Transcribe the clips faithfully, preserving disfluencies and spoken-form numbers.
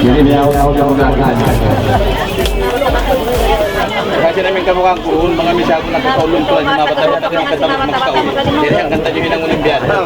Jadi, biya' aku tahu kamu nak tanya. Kasi namin kamu kang kuhun, mga misago na kaulong ko, mga bata-bata, mga katabok magkaulong. Jadi, ang kanta nyo yun ang Olimpiada.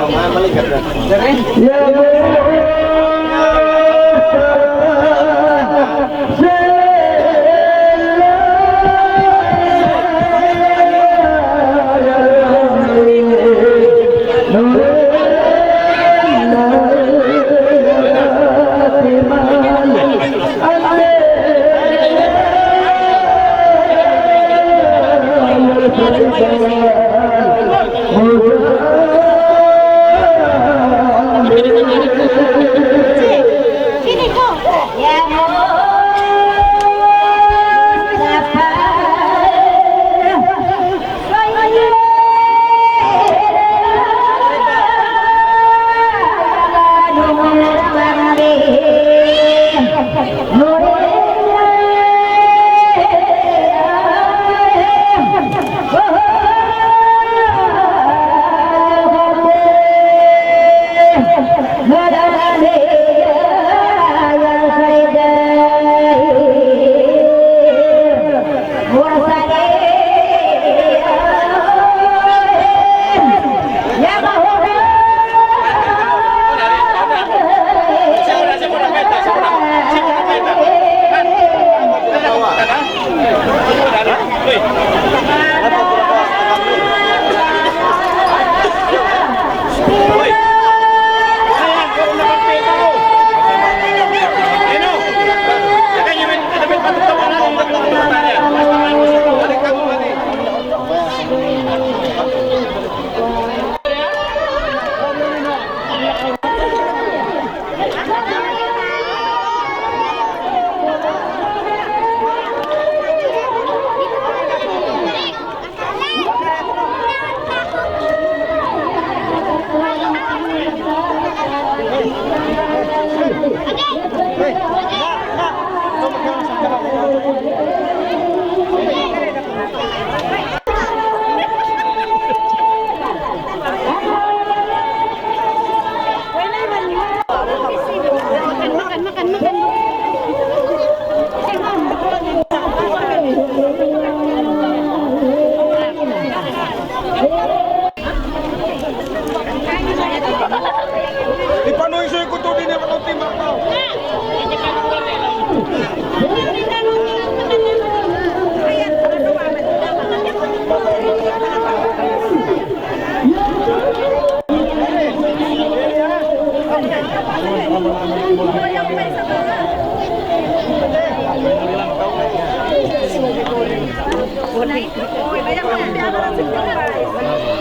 Ipanuisuy ku tuud ini, makatimba tau.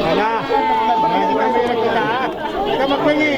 Ana, mangaji kami na kita, ha? Kita magpingi.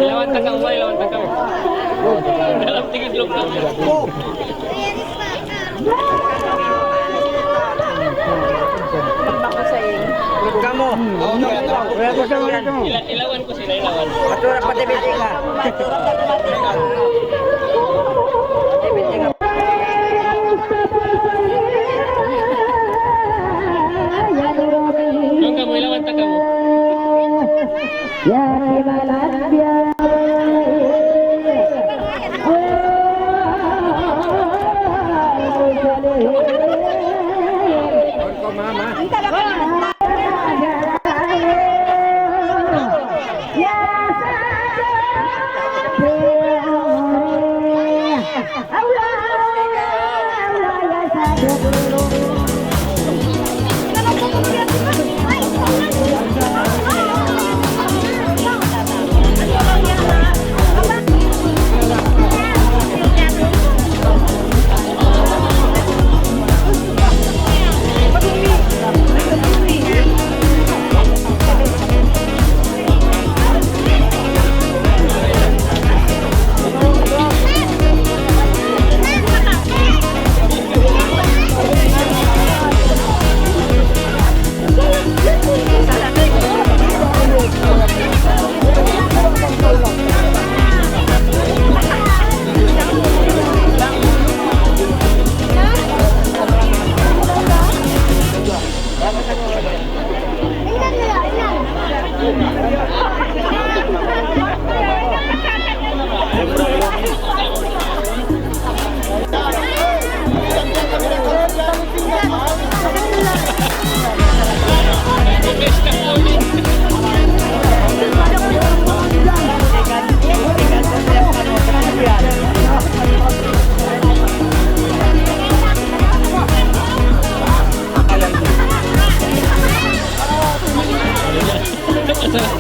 Ilawan ta kamu, ilawan ta kamu. Dalam tiga kilo. Kamu. Ila-, ilawan ku sila, ilawan. Atura pati bisi ka. Doon kamu, ilawan ta kamu.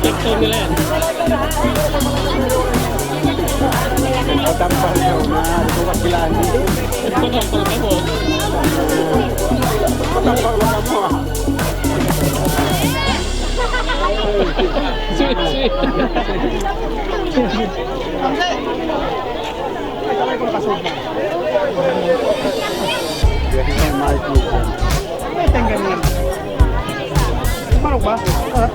Ito nila yan. Pagtampal ka na, ito ka sila, hindi. Pagtampal ka mo. Pagtampal ka mo, ah. Sweet, sweet. Ay, tanggal na. Manok ba? Ah.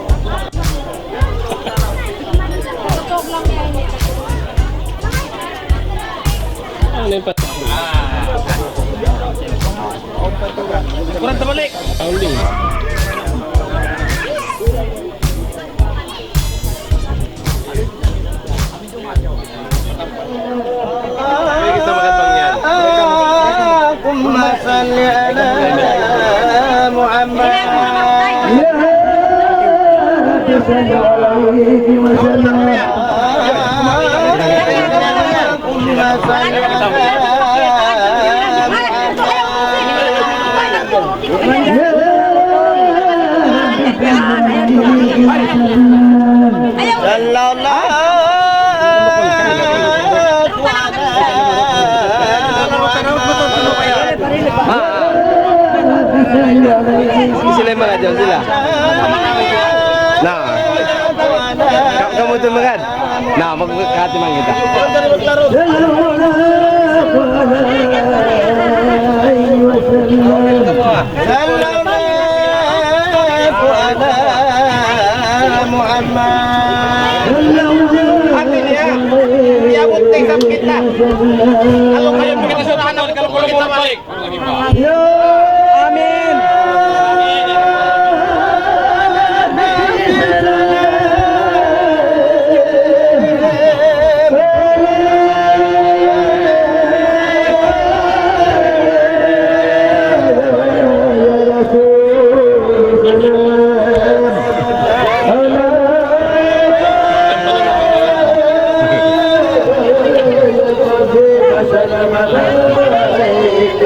Ano yung pat- Kurang terbalik. Sounding. اللهم صل على محمد. اللهم صل على محمد. صلى الله على محمد. Sila in manga jaw sila. Na. Ka-, kamu tu manga. Na, mag-, kahati man kita. صلى الله على محمد. Hati niya, iyabut na in sakit na. Kalau kayo, kita sa unahan na, kalau kita balik. Amin.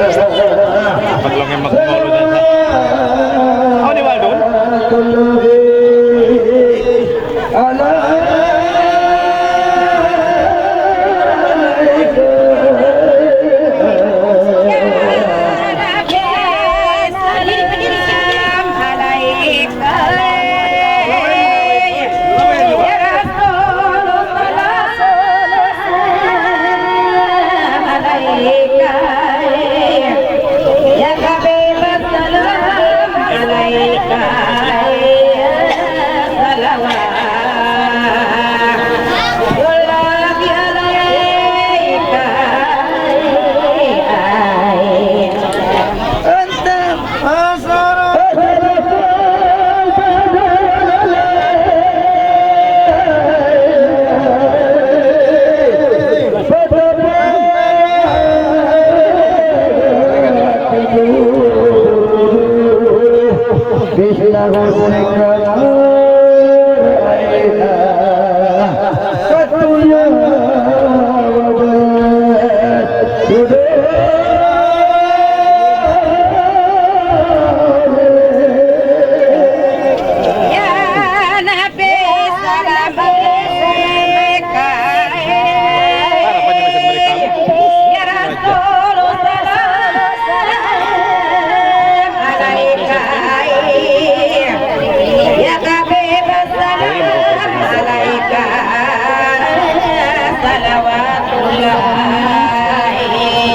Dapat lang yung magmaulo na sa. Ako ni Waldo?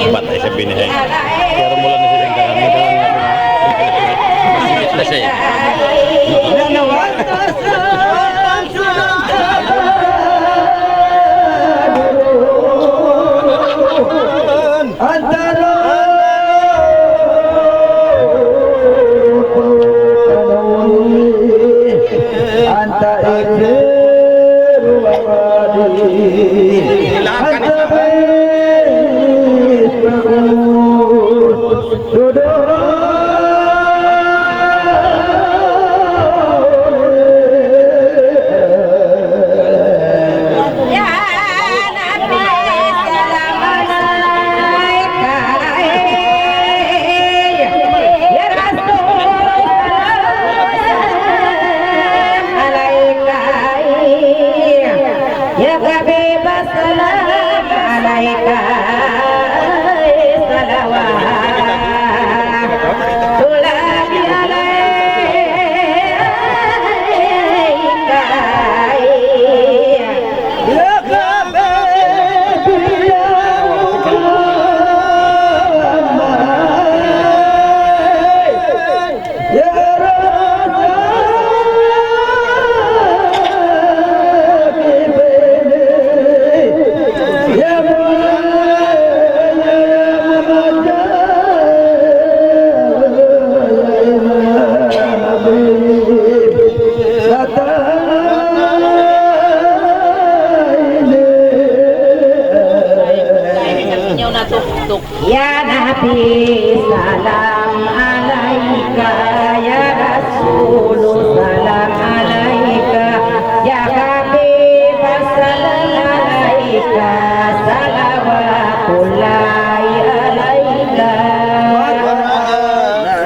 Patay sa binihay. Pero mula na siya sa kanan, kasi أنت يا حبيب السلام عليك، صلوات الله عليك. يا نبي سلام عليك، يا رسول سلام عليك، يا حبيب سلام عليك، صلوات الله عليك.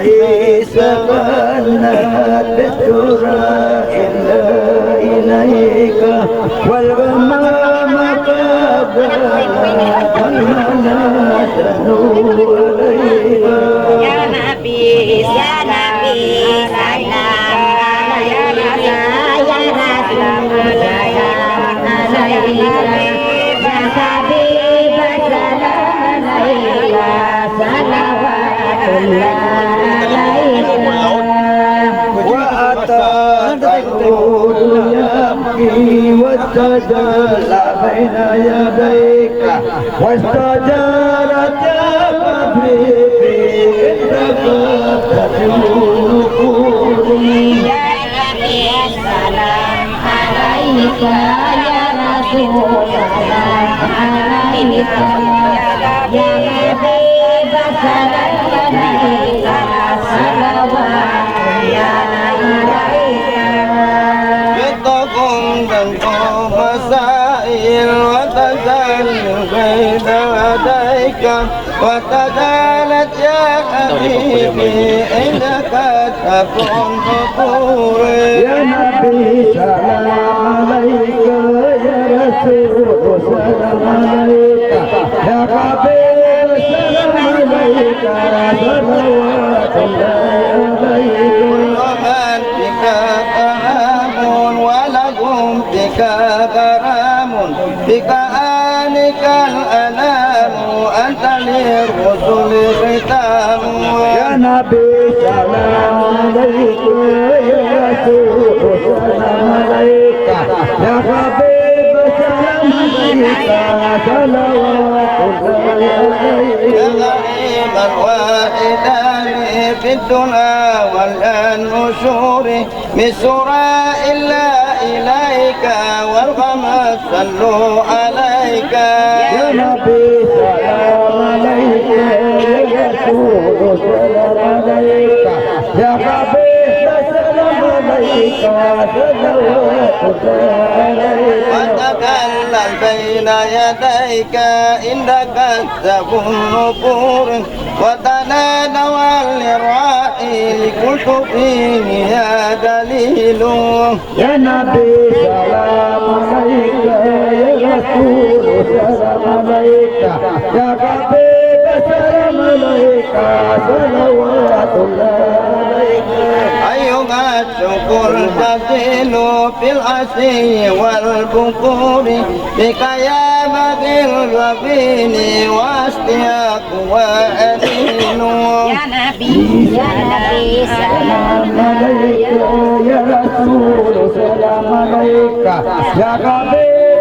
ليس كالنبي إلا إليك، والغمام قد غلب المنى تنور عليك. يا نبي، يا نبي، سلام عليك، يا رسول، سلام عليك، يا حبيب، سلام عليك، صلوات الله عليك. وأتى الرسول يبكي وتجلى بين يديك، واستجارت يا حبيبي عندك تتم نفوري. يا نبي السلام عليك، يا رسول سلام عليك، يا حبيب سلام عليك، صلوات الله عليك. Bitakum dan masail wa tazal bayna yadayka, wa tazalat ya habibi indaka تكن نفوري. يا نبي سلام عليك، يا رسول سلام عليك، يا حبيب سلام عليك، صلوات الله عليك. كل من بك كرام ولهم بك غرام، بك آنك الأنام، أنت للرسل ختام. يا نبي سلام عليك، يا رسول سلام عليك، يا حبيب سلام عليك، صلوات الله عليك. يا غريب الوحدان في الدنا والنشور، مصر إلا إليك والقمر صلوا عليك. يا نبي سلام عليك، يا رسول سلام عليك، يا حبيب سلام عليك، صلوات الله عليك. وتذلل بين يديك عندك سبع نفور، وتنادى للرحيل قلت فيه يا دليل. يا نبي سلام عليك، يا رسول سلام عليك، يا حبيب سلام عليك، صلوات الله عليك. أيها الشكر الجزيل في العشي والبكور، بك يا مغيث الجبين وأشتاق وألين. يا نبي، يا نبي، سلام عليك، يا رسول، سلام عليك، يا حبيب،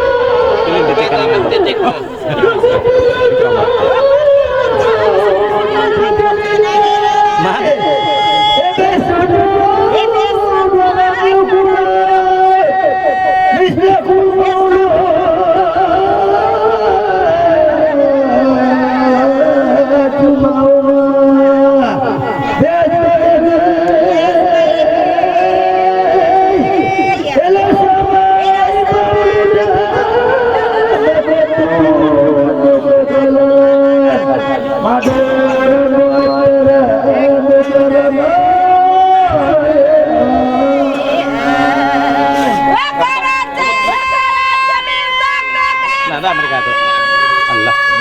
Ini detik kan. Detik. Man. Nah, nah, mereka tu. Allah.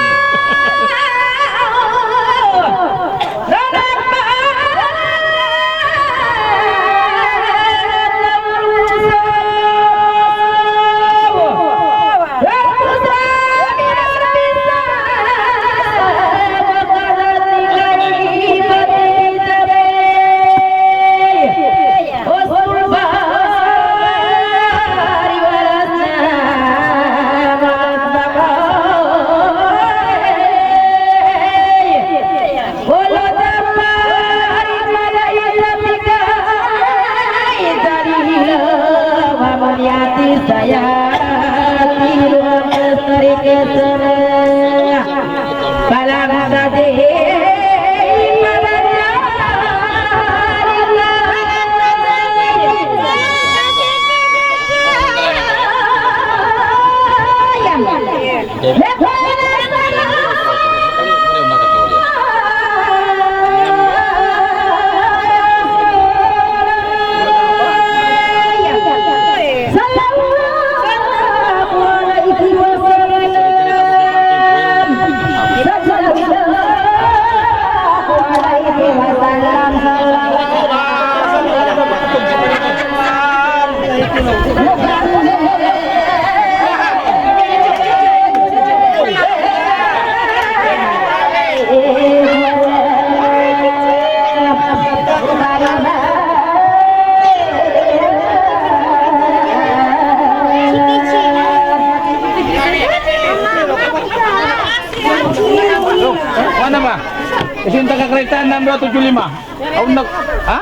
Isin taga karita, enam dua tujuh lima. Awn na, ha?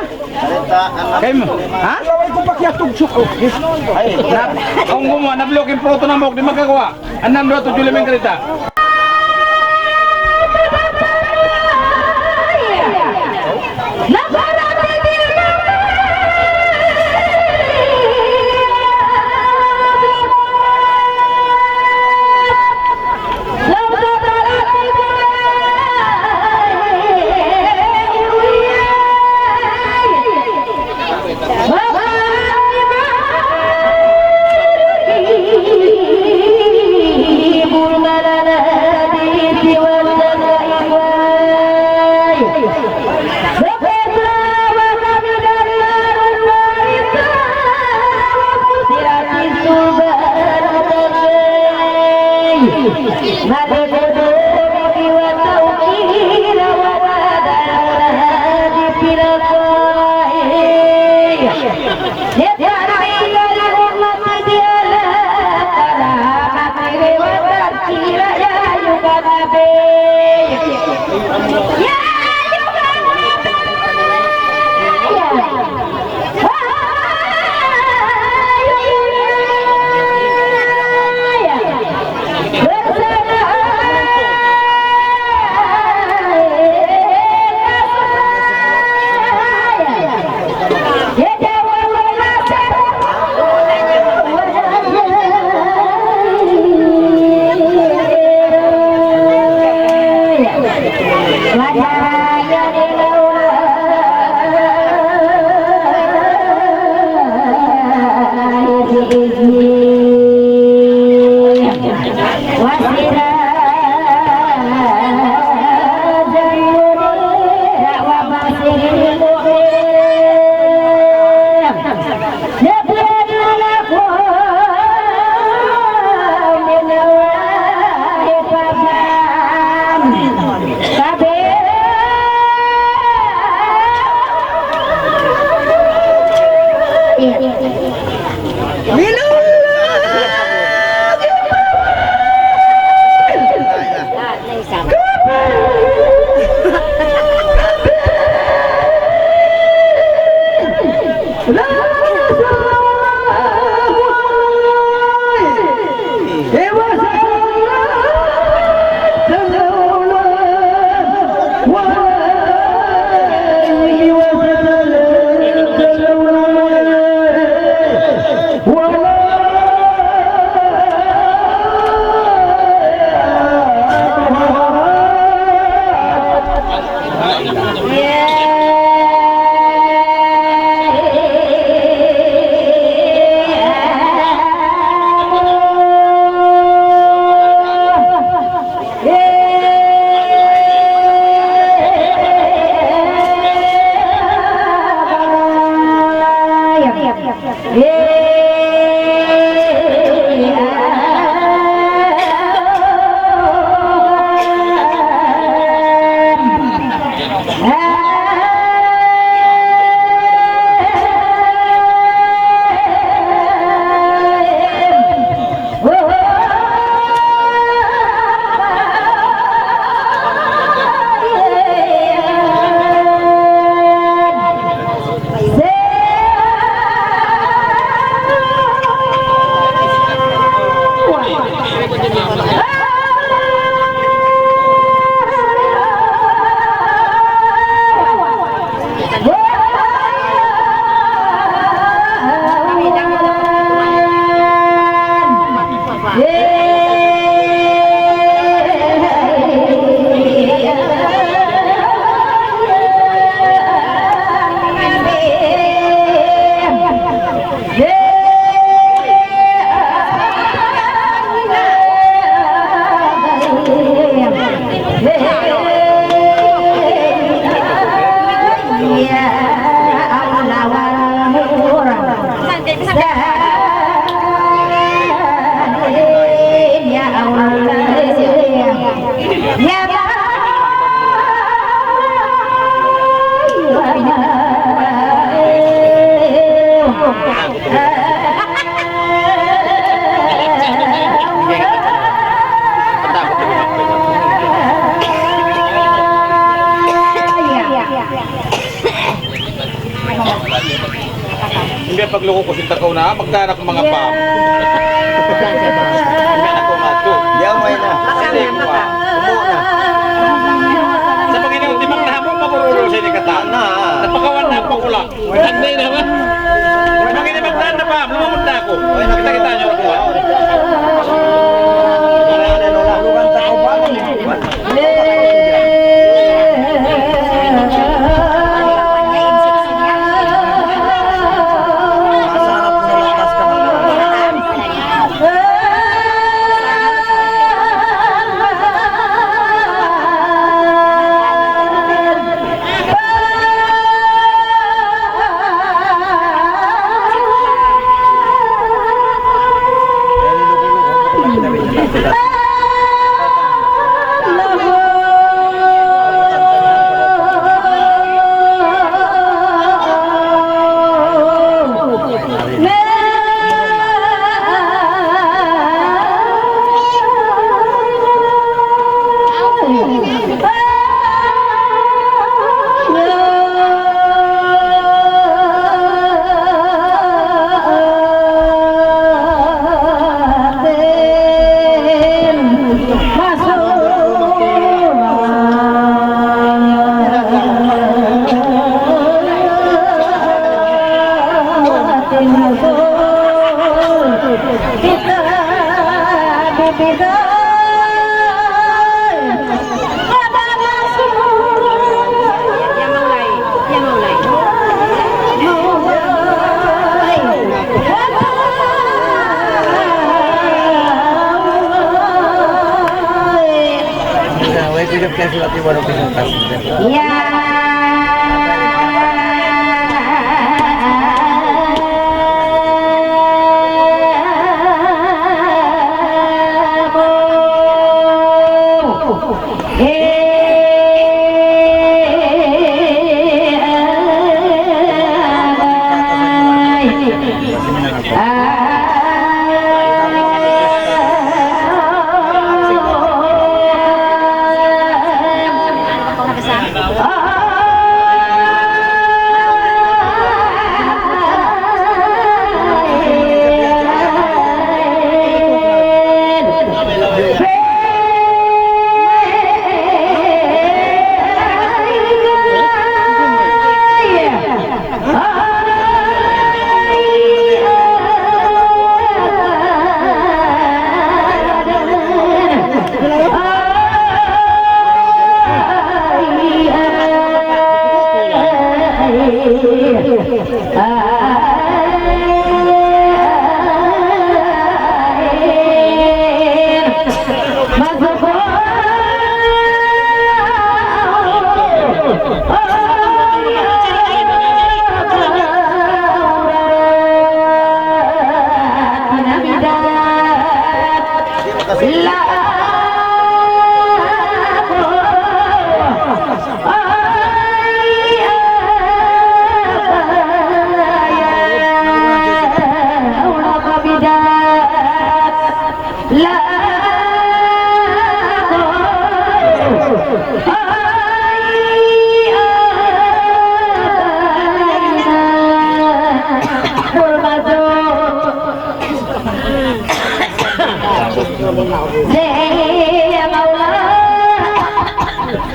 Kaymu, ha? Laway ku pa kiyatug suk, oh. Ay, na, awn gumu', na-block in photo na mu, di' makaguwa'. Enam dua tujuh lima in karita. Loko sin takaw na, magkaanak manga pam. Magkaanak ko nga to. Yaw, may na. Hindi ko pa. Umuwi na. Sa Panginoon, di magnahamon, magurulul sa ini kata. Na. Napakawan na, pakulak. Tagday na ba? Panginoon, magdaan na pam, lumamot na ako. Kita-kita niyo ako.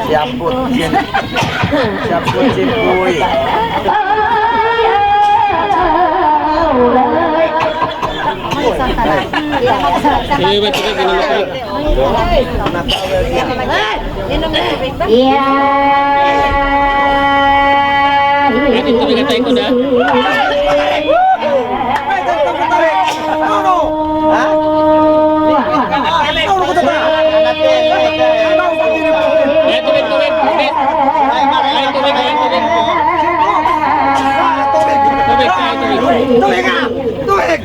Siyamput sin, siyamput sin kuy. Iya. Ini tubig atay ko na. Eh, tubig, tubig, tubig. Eh, tubig, tubig, tubig. Tubig, tubig, tubig. Tubig, ah! Tubig!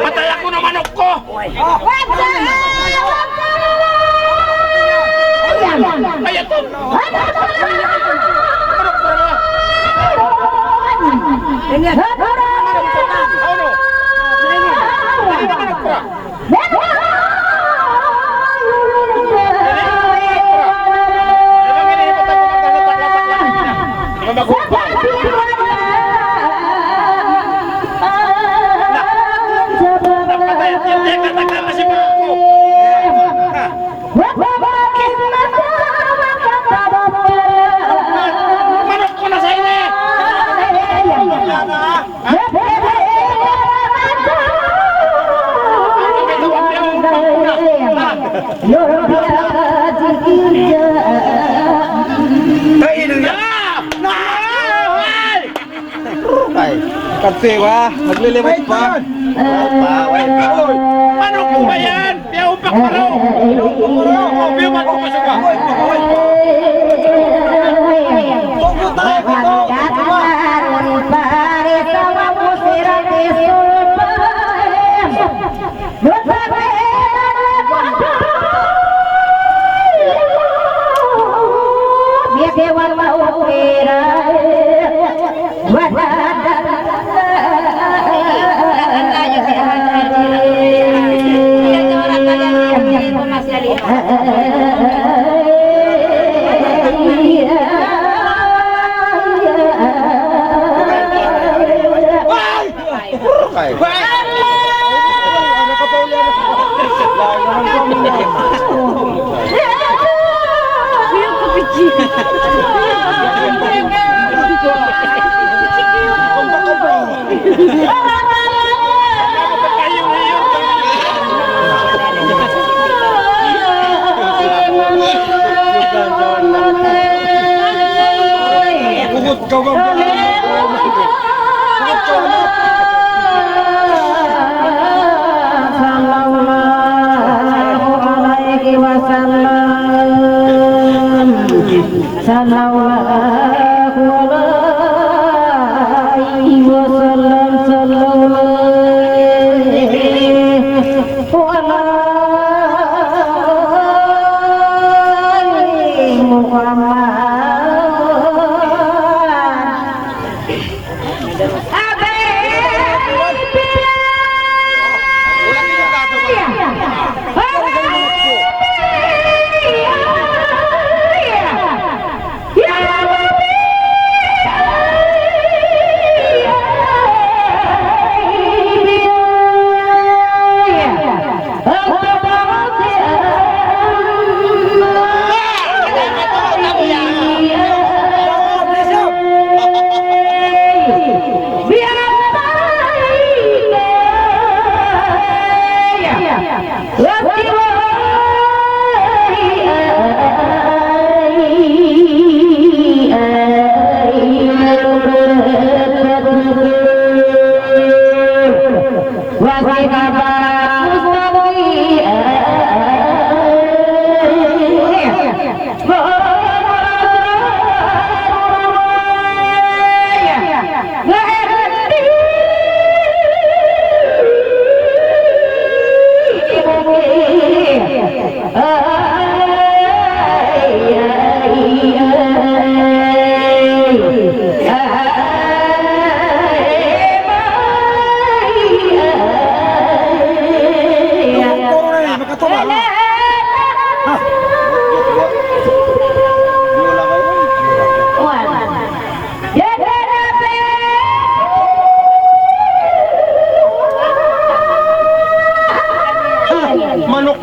Patay aku na manok ko! Ayaw to! Manok ko na! Ano? Manok ko na! Ay, kasi ba? Magliliwat pa. Manok ko ba yan? Piyaupak pa raw. Piyaupak pa siya. صلى الله عليه وسلم. صلى الله عليه وسلم. صلى الله على آل محمد.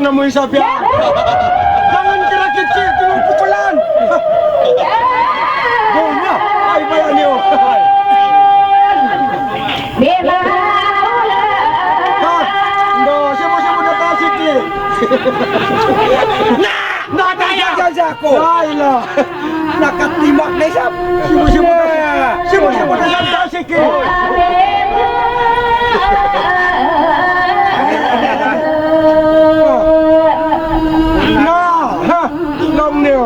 Sa' mu isab yan. Jangan kira kicil, tinumpukulan. Bunya, ay, baya' niyu. Ha? Ndo, sibu-sibu na tasik, eh. Na! Na, tasik, tasik, tasik aku. Ay, la. Nakatimak na isab. Sibu-sibu na, sibu-sibu na isab, tasik, eh. Na, ha, lam niyu.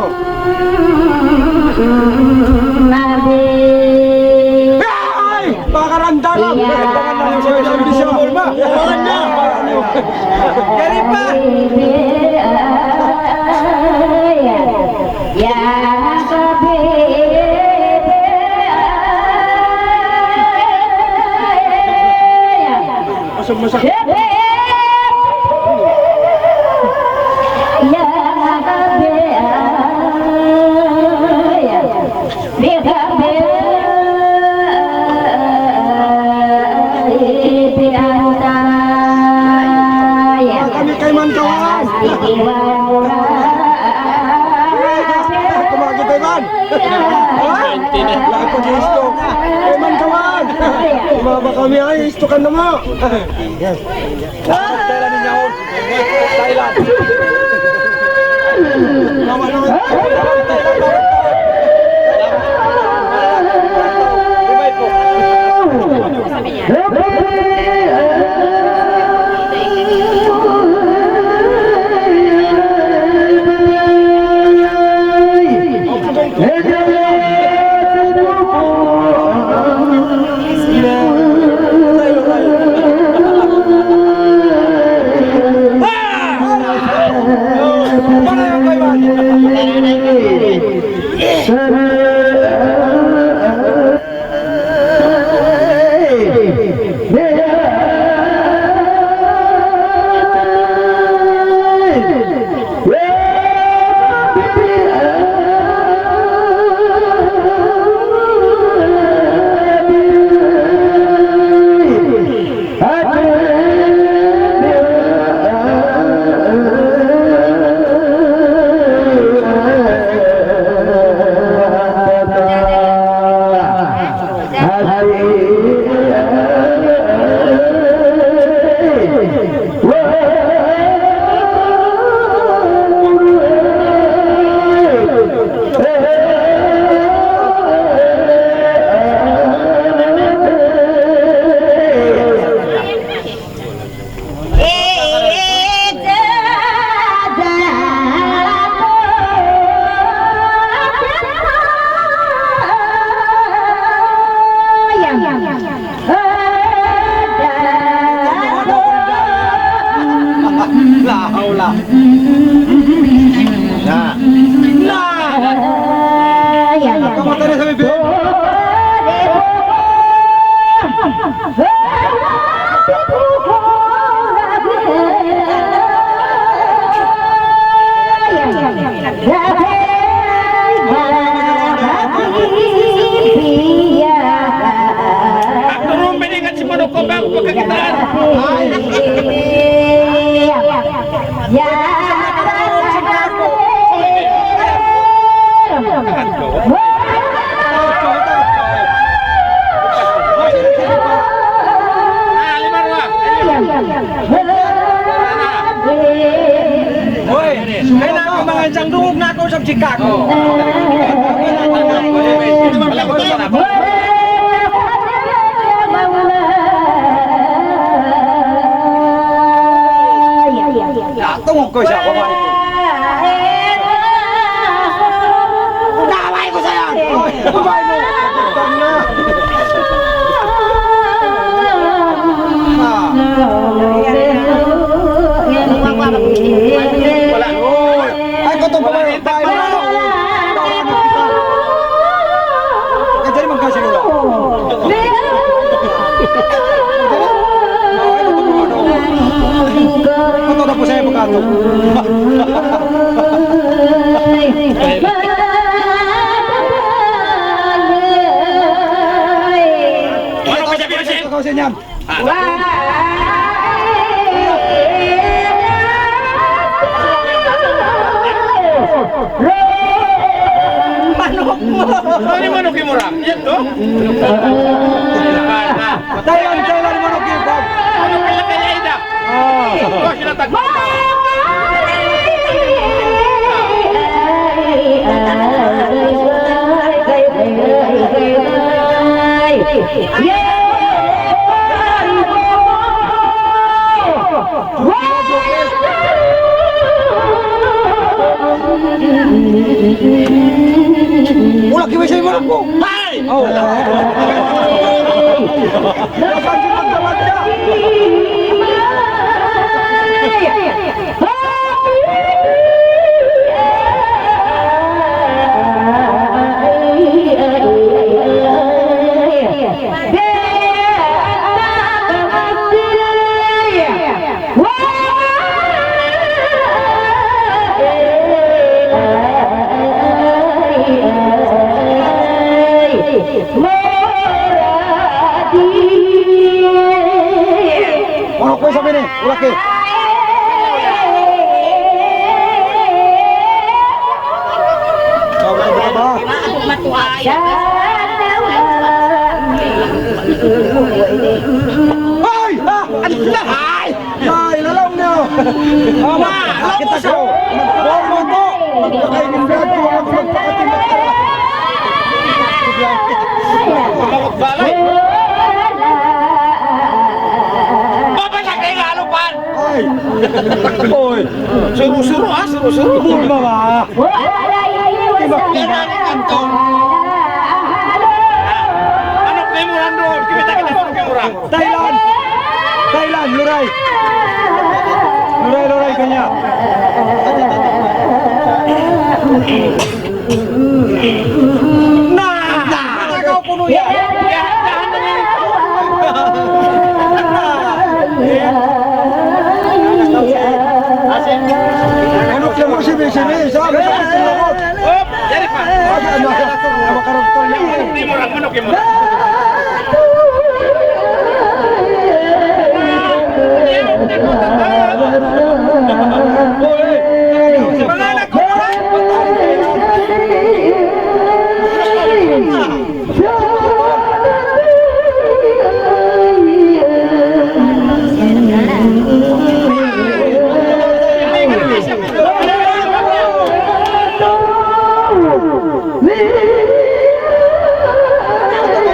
Ay! Pakarandaran. Iya. Bisa, bisa, bisa. Yari pa. Masuk, masuk. Kami kayman kawan. Kumain kita, Iman. Lahat ko gusto. Kayman kawan. Mababa kami ay, istukan na mo. Thailand in yaun. Thailand. La haula. Na. Na. Kamu tadi sampai be- Turun pwede ka si Manok Kobang, pagkakitaan. Hoy, kaya na ako, mangansang dungog na ako sa chika ko. Tungog ko siya, babae ko. Naway ko sa'yo! Babae mo! Ah. Wala. Ay, kutong babae, babae mo! Kajari magkasinula. Ito na po siya, pagkato. Ano pa sabi ko siya? Ito ko siya niyan. Manuk mu. Ano manuk mu ra? Yan to? Thailand, Thailand, manuk mu. Manuk kaya kaya ida. Ah. Wah, sila tag- Wala' kimisay mo na po. Hay! Oh. Ano ko sabi ni? Ulaki. Ay! Ah! Ay! Ay, lalaw niya. Ama, kita siya. Bobo to. Ay, hindi ko magpapakati na. Balay. Baba siya kay lalupan. Ay. Oy. Suru-suru, ha? Suru-suru. Bulma ba? Yan ang kanto. Ano, memorandum? Kita, kita, memorandum. Thailand! Thailand, luray! Luray, luray kaniya. Na! Matakaw puno yan. Ano siya mo, simi, simi, sabi sa pitin ako. Op! Yari pa! Ano, ano, ano, karakter niya. Hindi mo lang, ano, kimo?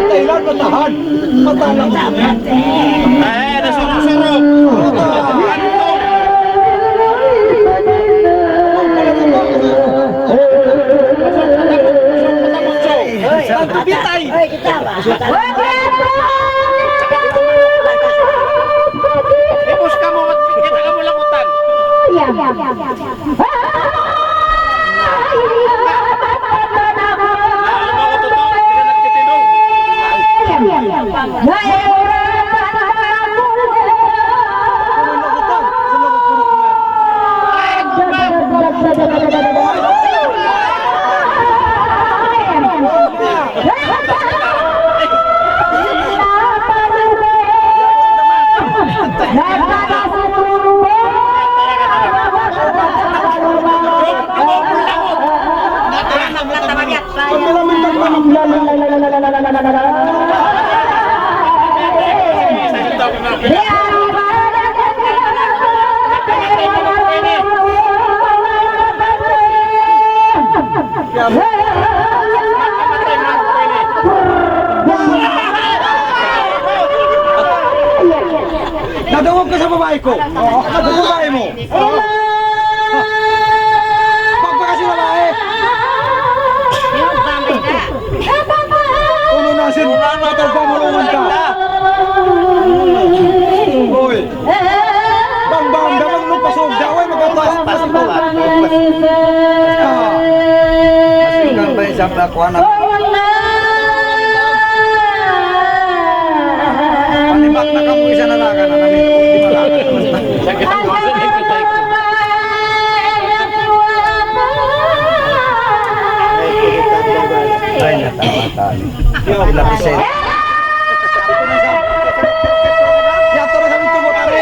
Thailand, matahan. Matahan. Eh, nasuruh-suruh. Bitay. Ipus kamu, kita kamu lamutan. Nadungog ka sa babae ko. Oo, nadungog babae mo. Pagpakasi babae. Unu na sin, patag pamulungan ka. Oy. Bang, bang, damang nung pasog, daway magkapas. Ah. Panibat na kamu, isa na lang, ano, kami, di ba lang? Ay, natawa tayo. Yato na kami tumutari.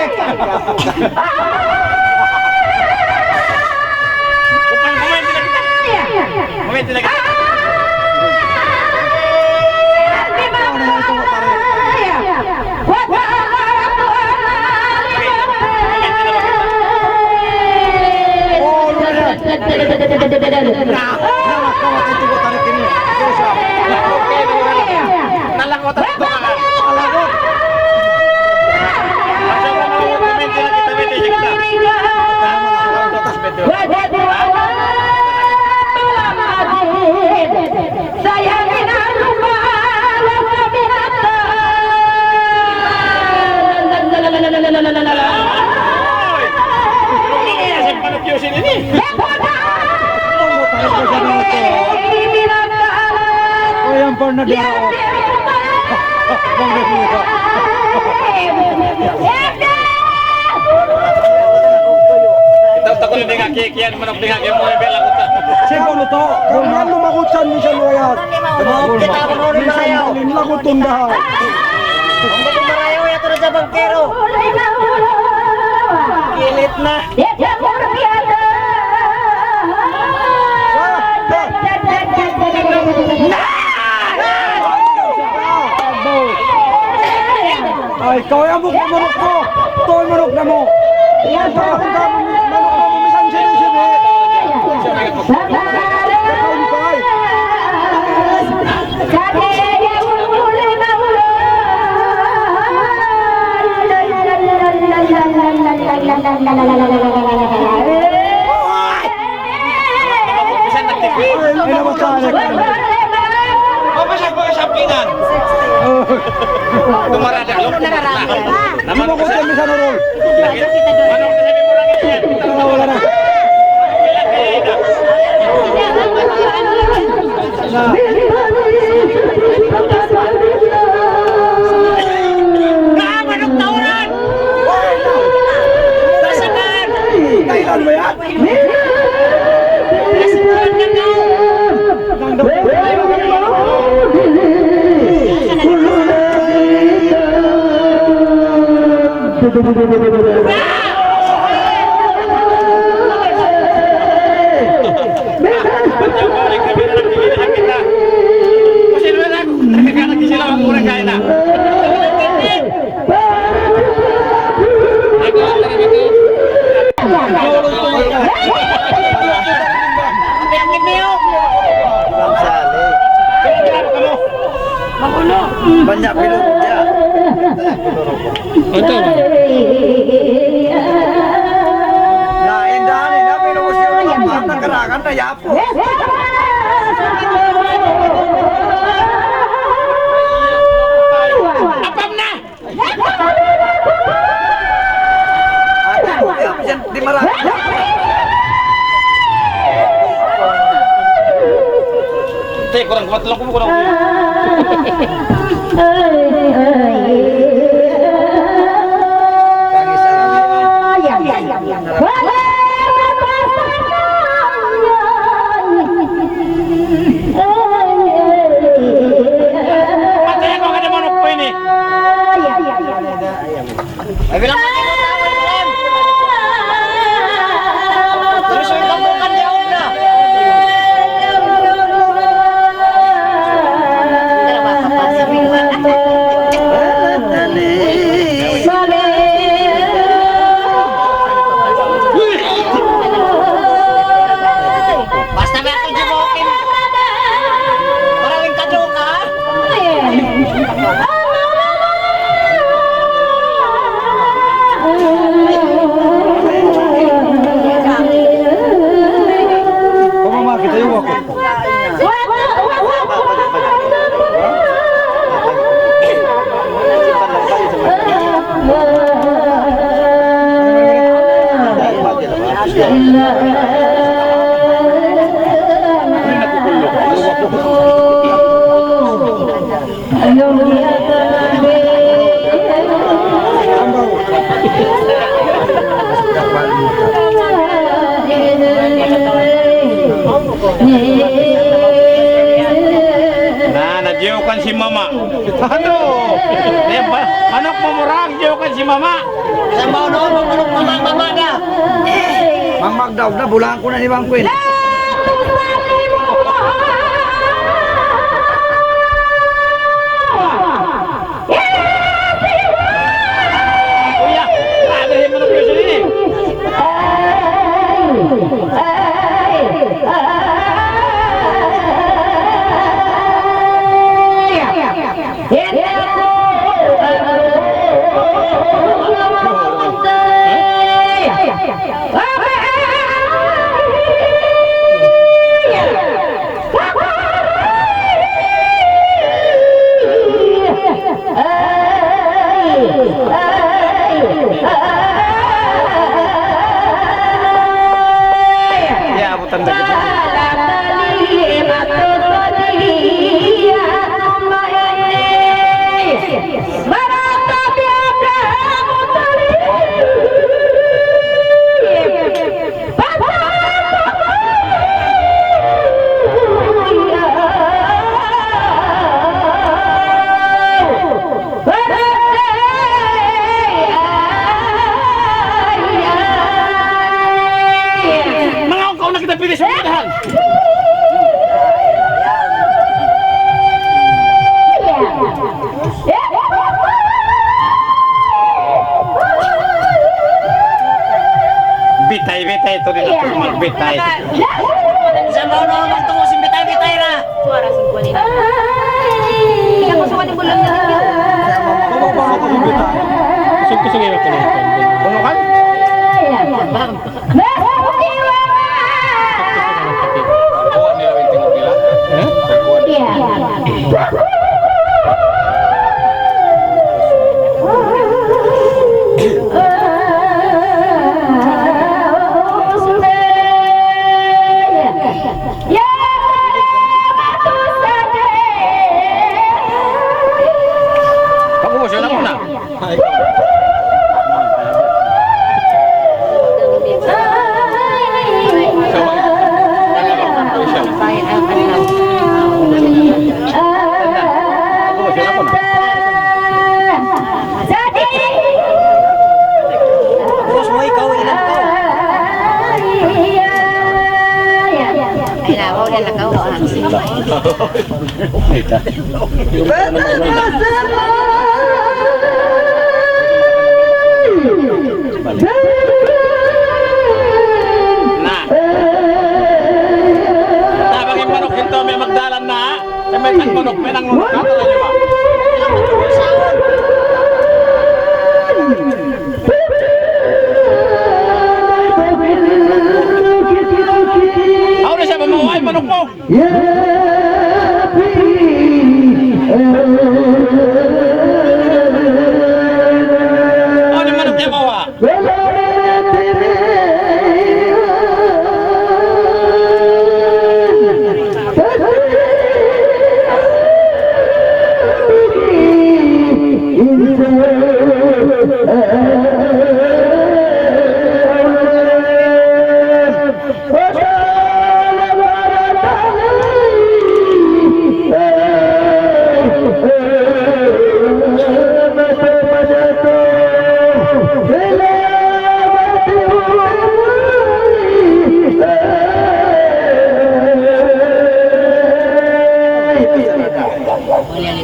Itaw takun di' nga kikiyan, manuk di' nga kiyan, muna bela kuta. Siguro to, kung ano makutan mo sa luwayat. Kita mo rin malayaw. Minsan lagot tong dahaw. Ang bago marayaw, yato na sa bangkero. Kilit na. Ay, kaw yan mo, manuk mu. Ito, manuk namu'. Ito, manuk namu', misan sini-sini. Apa siya pagkasampingan? Tumarada, lungkot na. Naman ko siya, misan urol. Wala na. Kailan mo yan? Banyak pilot dia. Betul. Na, indahan ini, pilot siya, nagkarangan na yapo. Apam na! Di marami. Te, kurang kuat lang, kurang kuat. Patay ako, kada manok po ini. Ay, bilang mo, bilang mo, bilang mo. Gusto yung tambukan niya, huwag na. Basta may ato jumokin. Maraming kaduka. Pamamaki tayo ako. Na, najiukan si mama. Ano? Di ba? Manuk mamurang, jiukan si mama. Sa mao noon, manuk mama, mama na. Mang Magdaw na, bulahan ku na ni Mang Queen. Kuya, grabe yung manok yun, sir, eh. Bitay, bitay, tuud na tuud magbitay. Sa' maunu, maunu, magtungo' sin bitay, bitay na. Suwara sin kuwan nila. Ay. Ikaw, suwara sin bulan na. Kusug-kusug in kuwan. Kuwan kan? Kusug-kusug in kuwan. Kuwan nila, in tingog nila. Eh? Kuwan. Pag-ubus, yun ako na. Ubus, yun ako na. Ubus mu, ikaw, ilan ka? Ay, na, wala na ka, wala. Na. Tabang in manuk hinto, may magdalan na. Sa' may tang manuk, may nangunuk. Ato na niyo ba? Aw, na siya, mamawa in manuk mu. Aw, di' manuk niya mawa.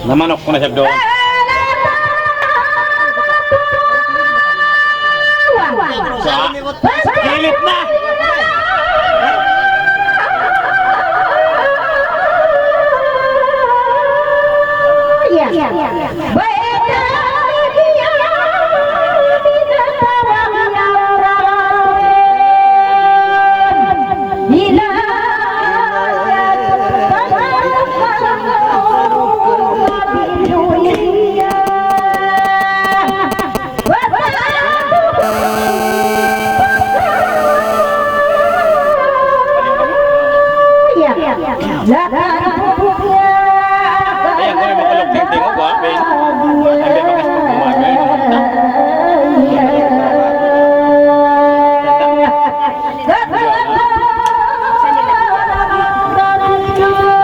Namanuk ku na siya doon. Sa' kilit na. Ayan, kung may makulog dito, oh, guwapo, eh. Ay, may bakas pa kumain.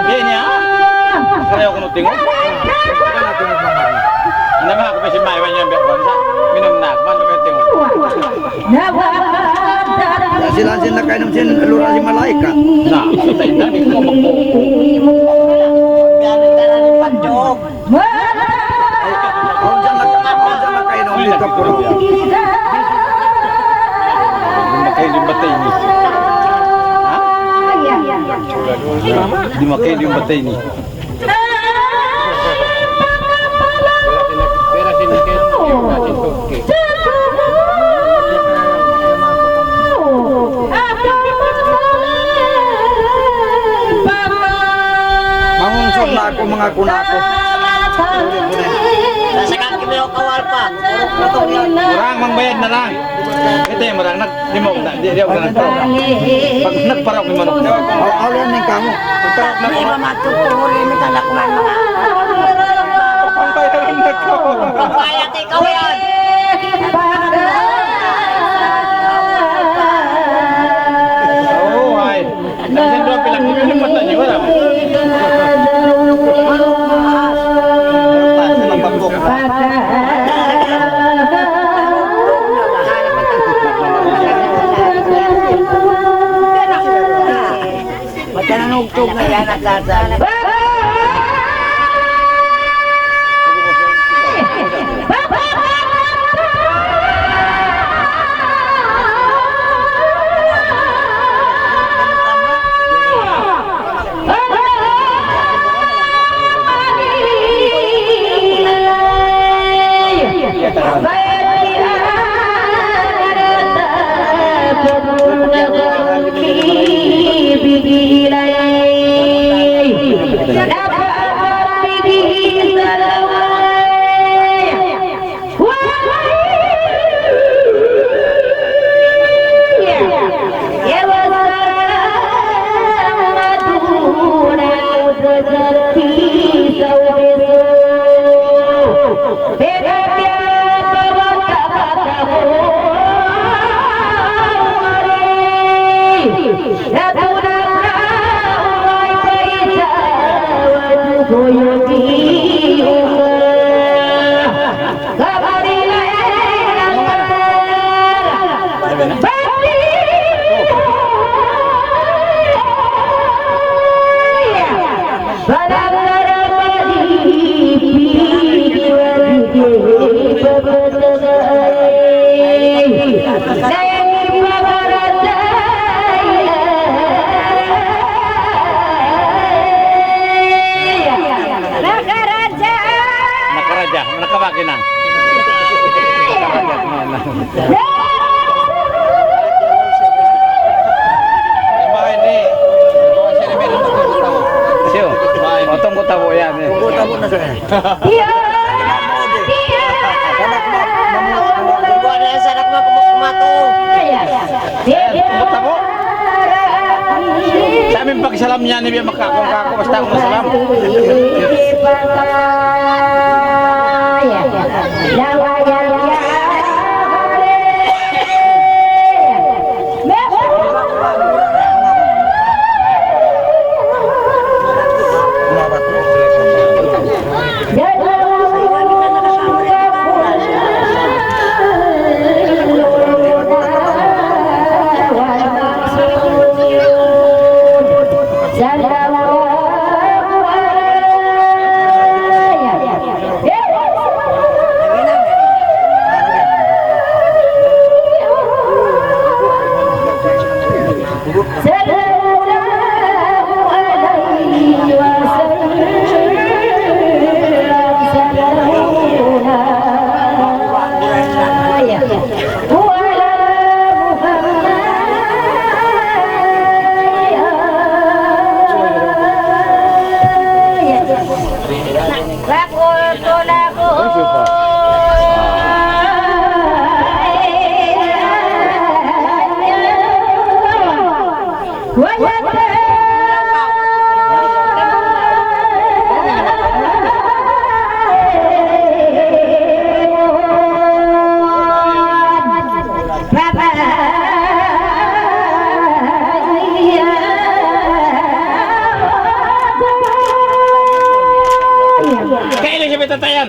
Yan, yan. Kaya ko nung tingog. Ano ba ako, kasi maiwan niya ang biyak bansa? Minum na ako, ano ba yung tingog? Sila sin nakainum sin lura sin malaikat. Na, patay na, di ko magpo. Awn siya naka-, awn siya nakainum dito, puro. Di makainum batay ini. Ha? Di makainum batay ini. Mangungsod na aku, manga kunako. Kurang, mangbayad na lang. Ito yung marang nag-, di mo, di, di ako na nagparaok. Pag nagparaok yung manok. Aw, aw, yan yung kamo. Nagparaok na ako. Di ba matutuhuli, may talak man mga. Pangbayad na ako. Pangbayad, ikaw yan. Oo, ay. Nagsindo ang pilak niyo, yung mata niyo, wala. Mata na nugtog na yan, nagdadala. Nakaraja. Nakaraja, nakabaki na. Siyo. O, tunggu' tabu' yan, eh. Tunggu' tabu' na siya. Iya. Iya. Tunggu' na yan, sa anak mo, kumato. Iya. Ayan, tunggu' tabu'. Sa' amin pagsalam niya, ni biya' makaku-, kaku-, basta aku salam. صلى الله عليه وسلم، سلام مولاي وعلى محمد. وقلت له Kailan siya bitatayan?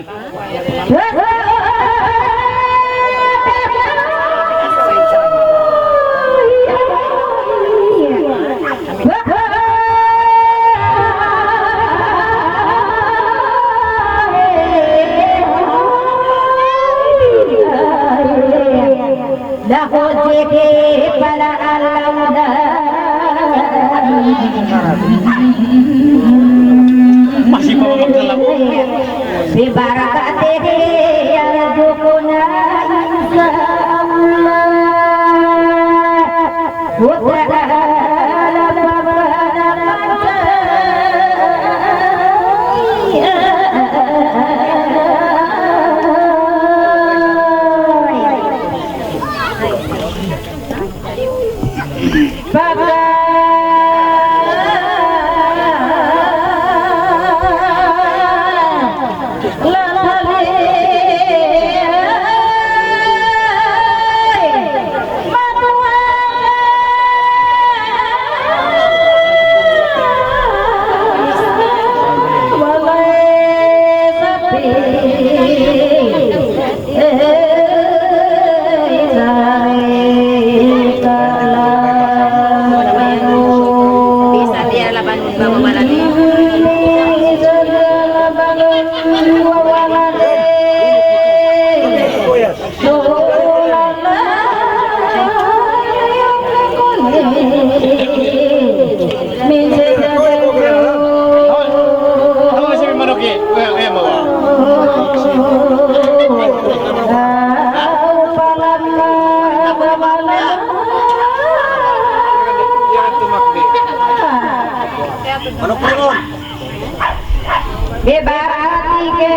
Lahu jiki pala alam da. Masih bawa magdala. Bi barakatihi yarzuquna insya Allah. Putra ala pagkana. Manuk kurun. Bi barakatihi.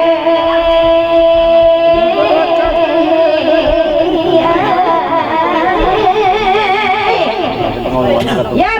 Ya,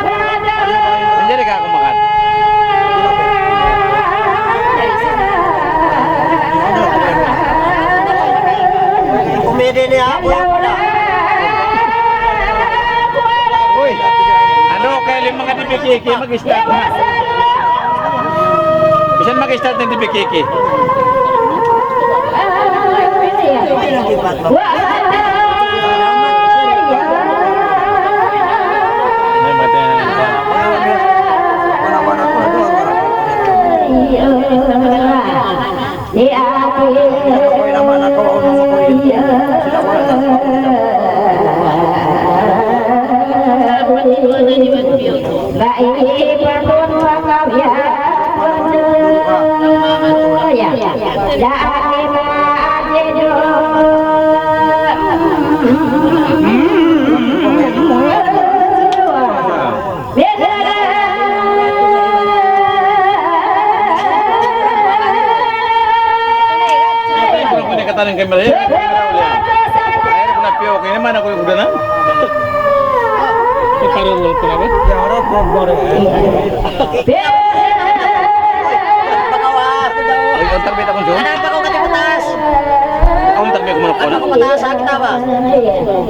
Manjari ka aku makan. Komedi ini apa? Uy, anu, kaya lima ka di pikiki, mag-start na. Bisan mag-start na di pikiki. Ay, kung kung katanan kay Maria, kay Maria ulit. Ay, kung napiyo, kaya naman ako yung udanan. Ay, parang wala pa naman. Ay, ang tarbi na kung siya. Ang tarbi ko manok ko na.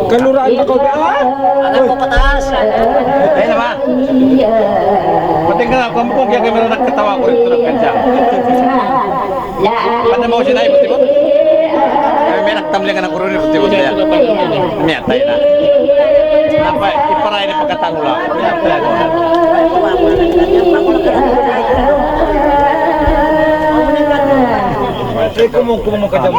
Kaluraan na ko ba? Anak ko pataas. Ay, naman. Pati nga, kung, kung kaya kami nagkatawa ko, ito nagkadya. Pati mo sinay, pati mo. Ay, may nagtamlingan ang kuruni, pati mo siya. Miyatay na. Napa, iparay na pagkatangula. Miyatay na. Ay, kumong, kumong ka dyan.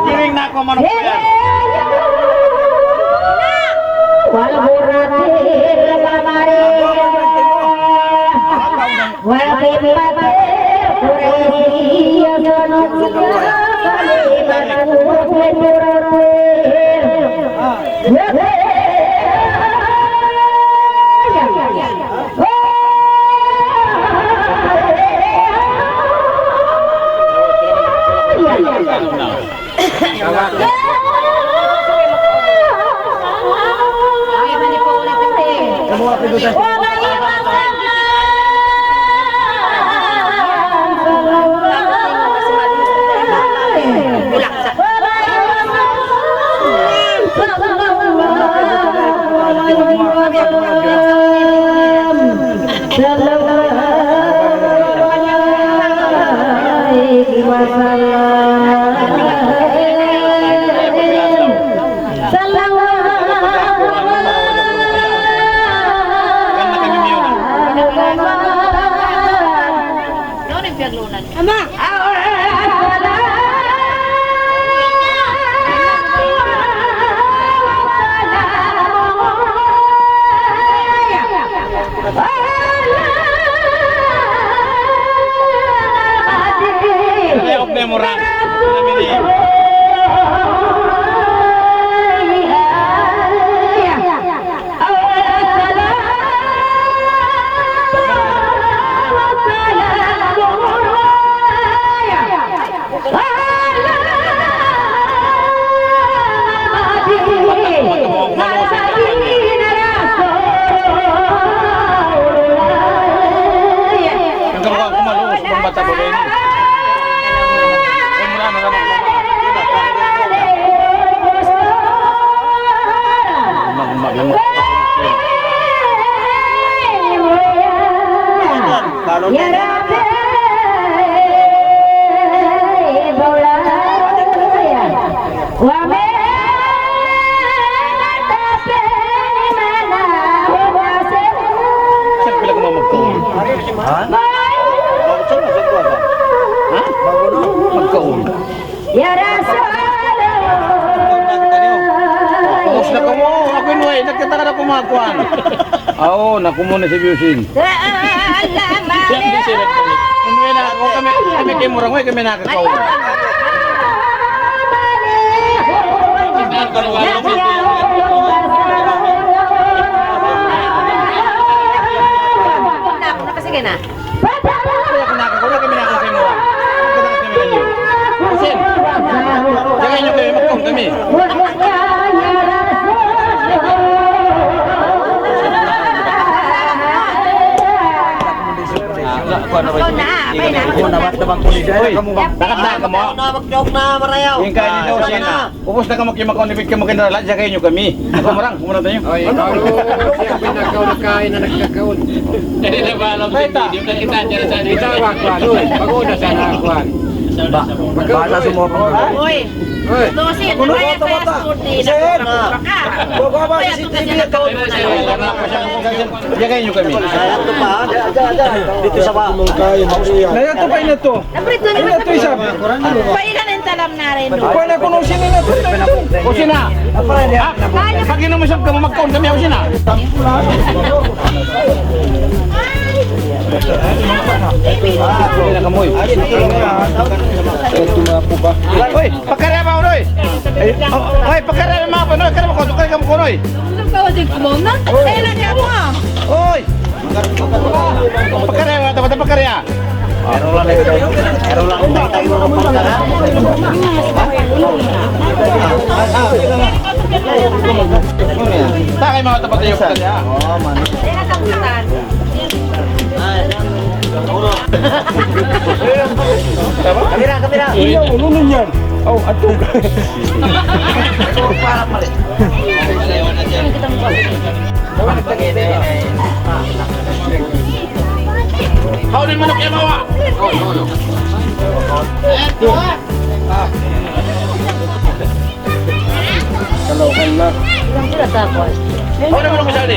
Kiring na ako, manok ko yan. Ha? Ha? Magkaun. Ya Rasulullah. Ubus na kamu. Aku ini, way, nakita ka na kumakuan. Aw, naku muna si Biusin. Sa'ala mali. Ini na, ako kami, kami kay murang, way, kami nakakaun. Sige na. Kaya kung nakakauna kami, nakakauna kami. Kasi, kaya nyo kami, magkaun kami. Ikaw na, abay na. Uy, dapat na kamu. Yung kain nyo, ubus na kamu, kimakaun, ibig kamu kinarala, jagain nyo kami. Ako, murang, kumuna tayo. Ay, ikaw, ikaw, ikaw, ikaw, ikaw, ikaw. Hindi na ba alam sa video na kita, dyan sa video. Ikaw, ako, ano, eh, pag-una sana, ako, ano. Ba, bala sumobra. Uy, uy. Tusin, ano yan, kaya sporty, nagpapaka. Kaya tusin, nagpapaka. Jagain nyo kami. Dito sa ba? Naya to pa, ina to. Ay, na to, isab. Pailan in talam na rin, no? Kuwan na kuno, sino na to? O, sina? Ah, pag ino mo sab ka, magkaun kami, o, sina? Uy, pakara ba, uy? Ay, oh, ay, pakara ba, uy? Kaya mo ko, kaya mo ko, uy. Uy! Pakari, wala, wala, pakari, ah. Takay, mga tapat niyo, pakari, ah. Kamera, kamera. Iya, ulunun yan. Oh, ato. Hawlin manuk yan, bawa. Kalau kan na. Hawlin manuk, misali.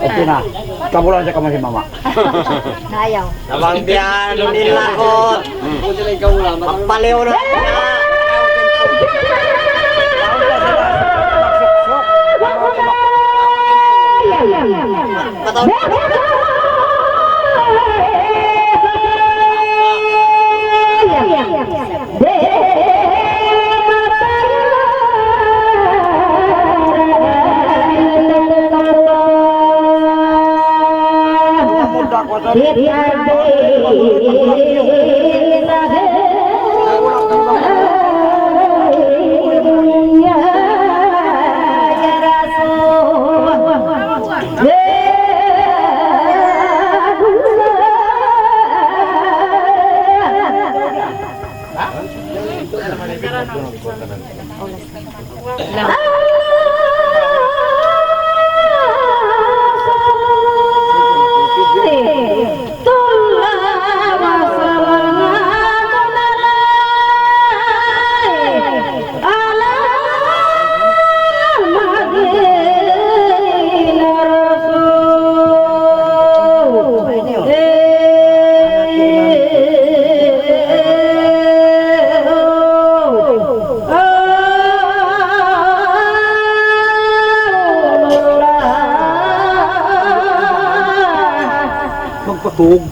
Okay na. Kabulan sa kamay si mama. Nayaw. Tabang biya' nila ko. Papaliw na. Patug.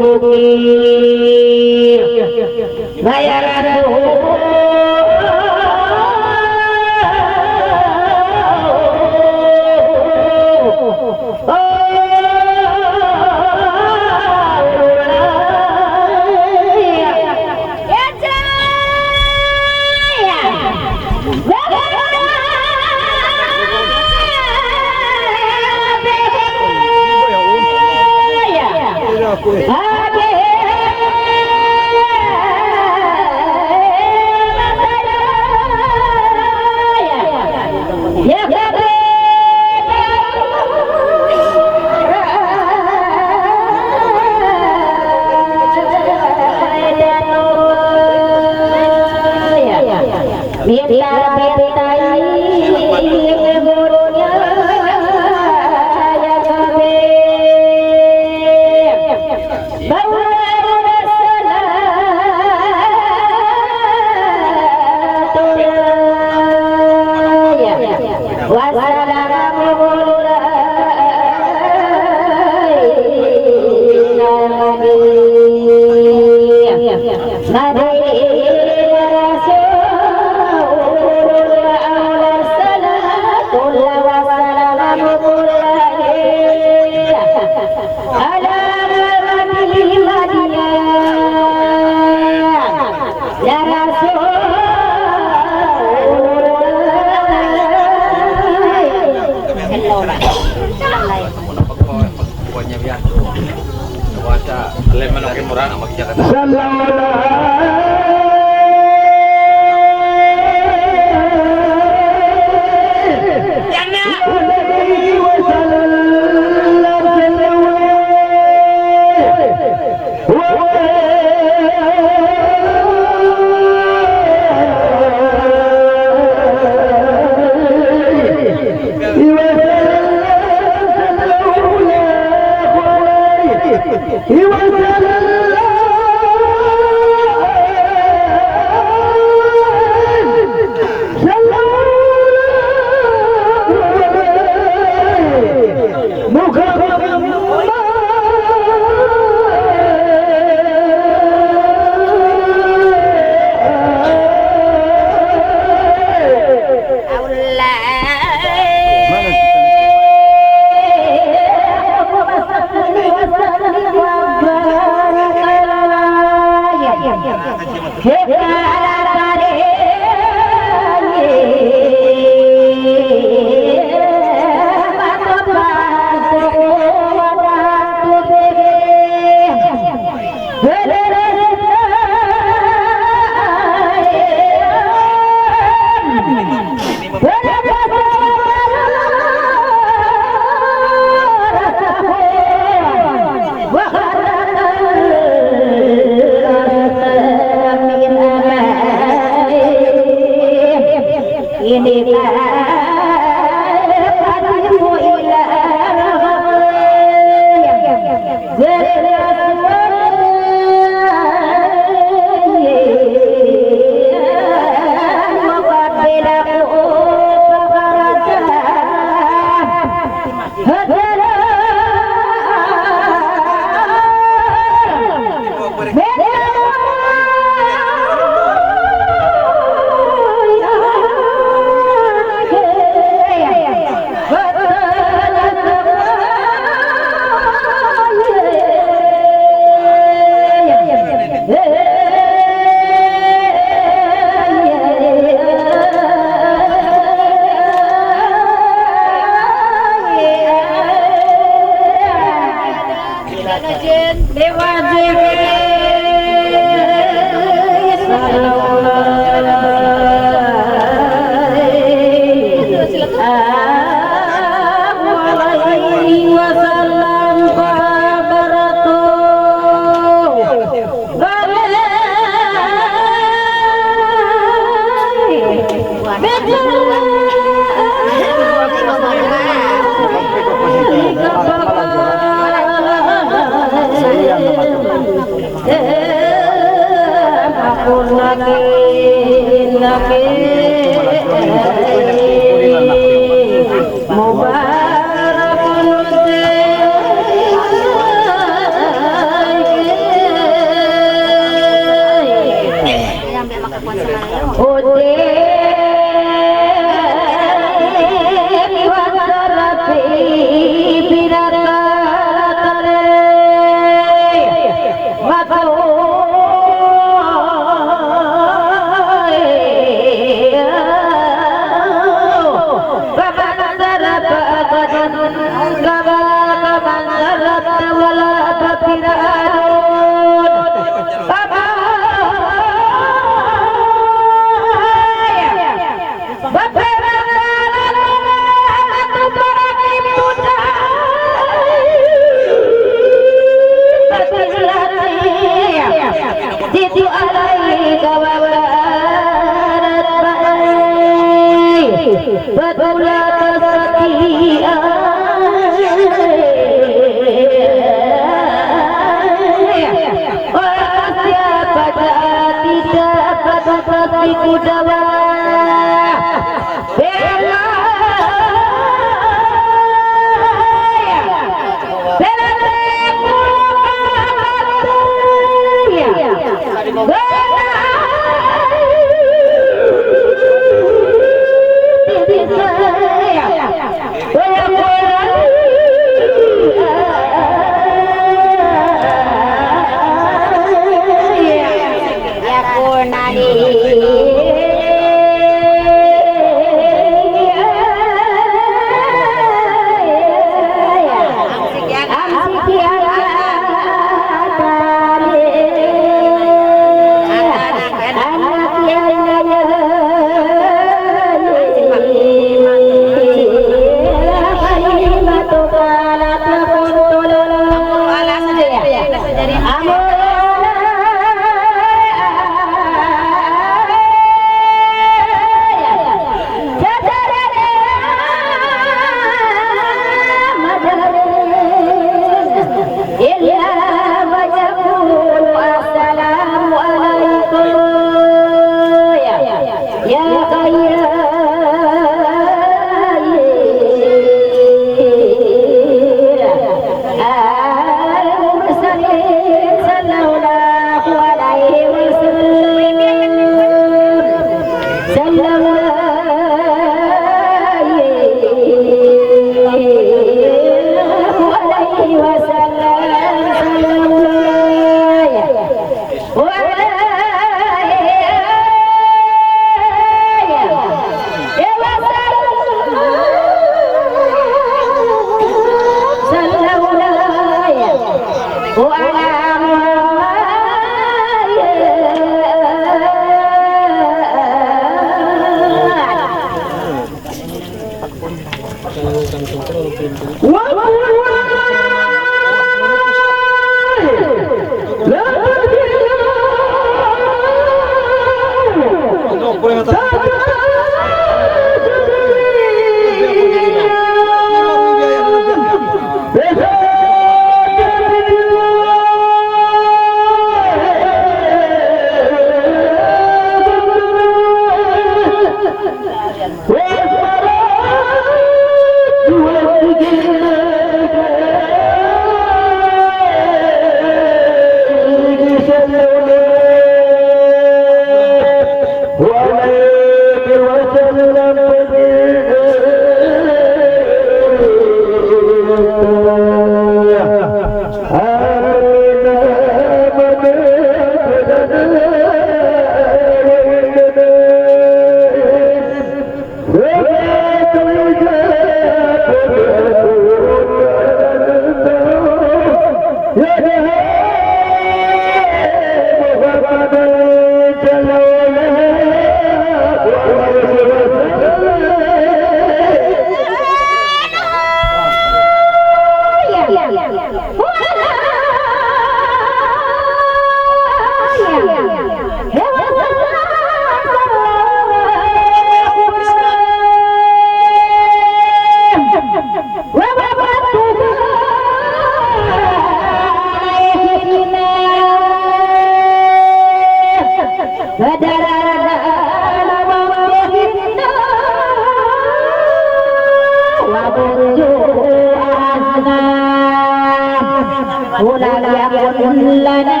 ولم يكن لنا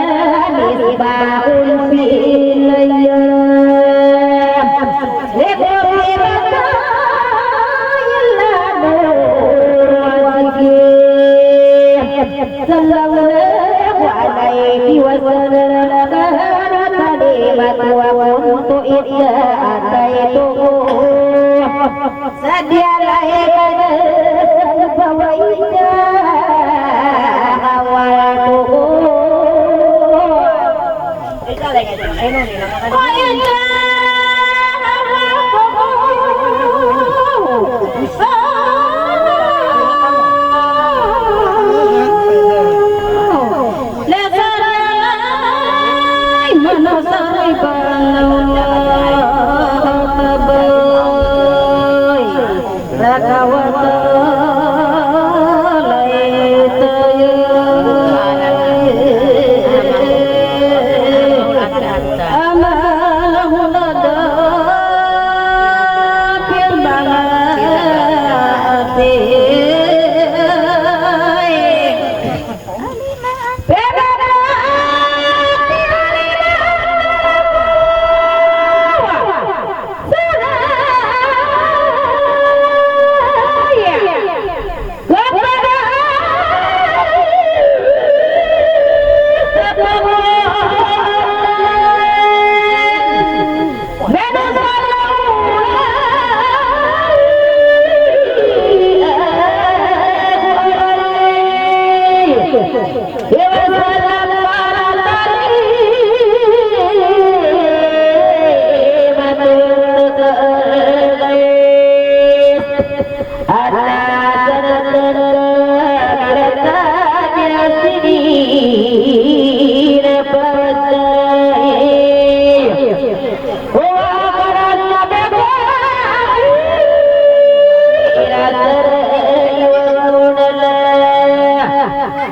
مصباح في الليل. صلى الله عليه وسلم. كانت حليمة وكنت إذا أتيته.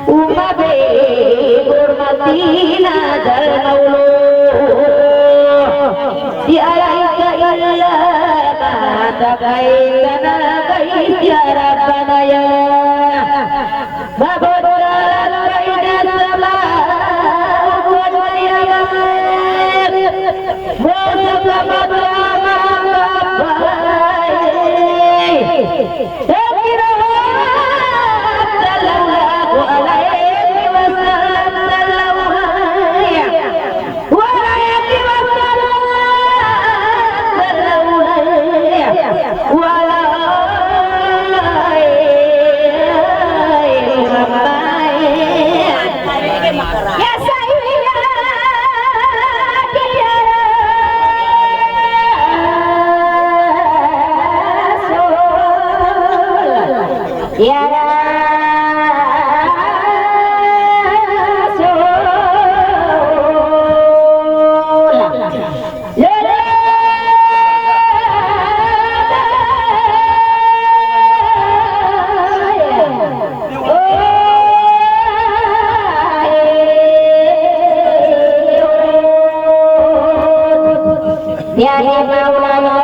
Umabi, hurmati na dal maulu. Di' alayka illa ma takaitana kay ya Rabbana ya. Mabudal kay na sama, ukun na ya. Musa ka mata mata. صلى الله عليه وسلم، صلى الله عليه وسلم، صلى الله عليه وعلى آله وصحبه. يا سيدي يا رسول، يا رسول، لا، لا، يا مولانا،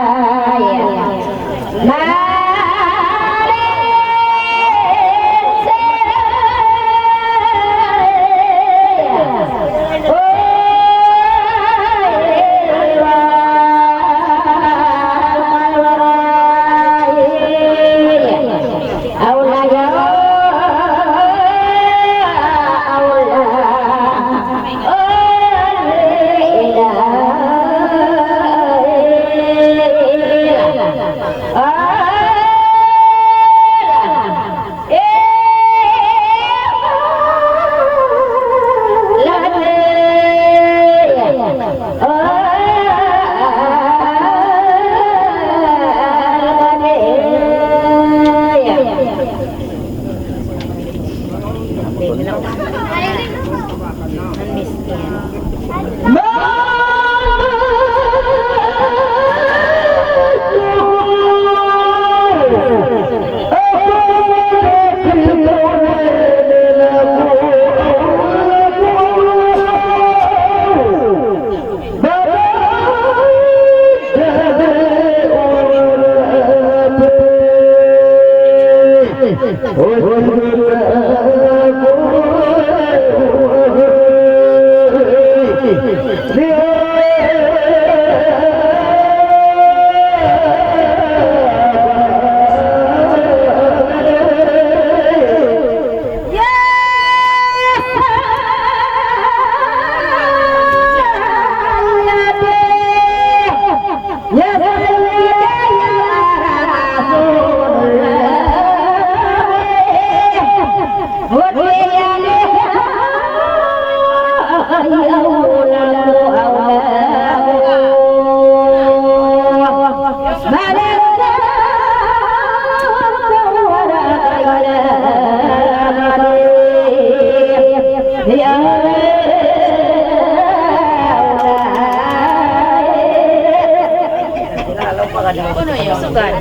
مولاي.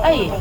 Ay.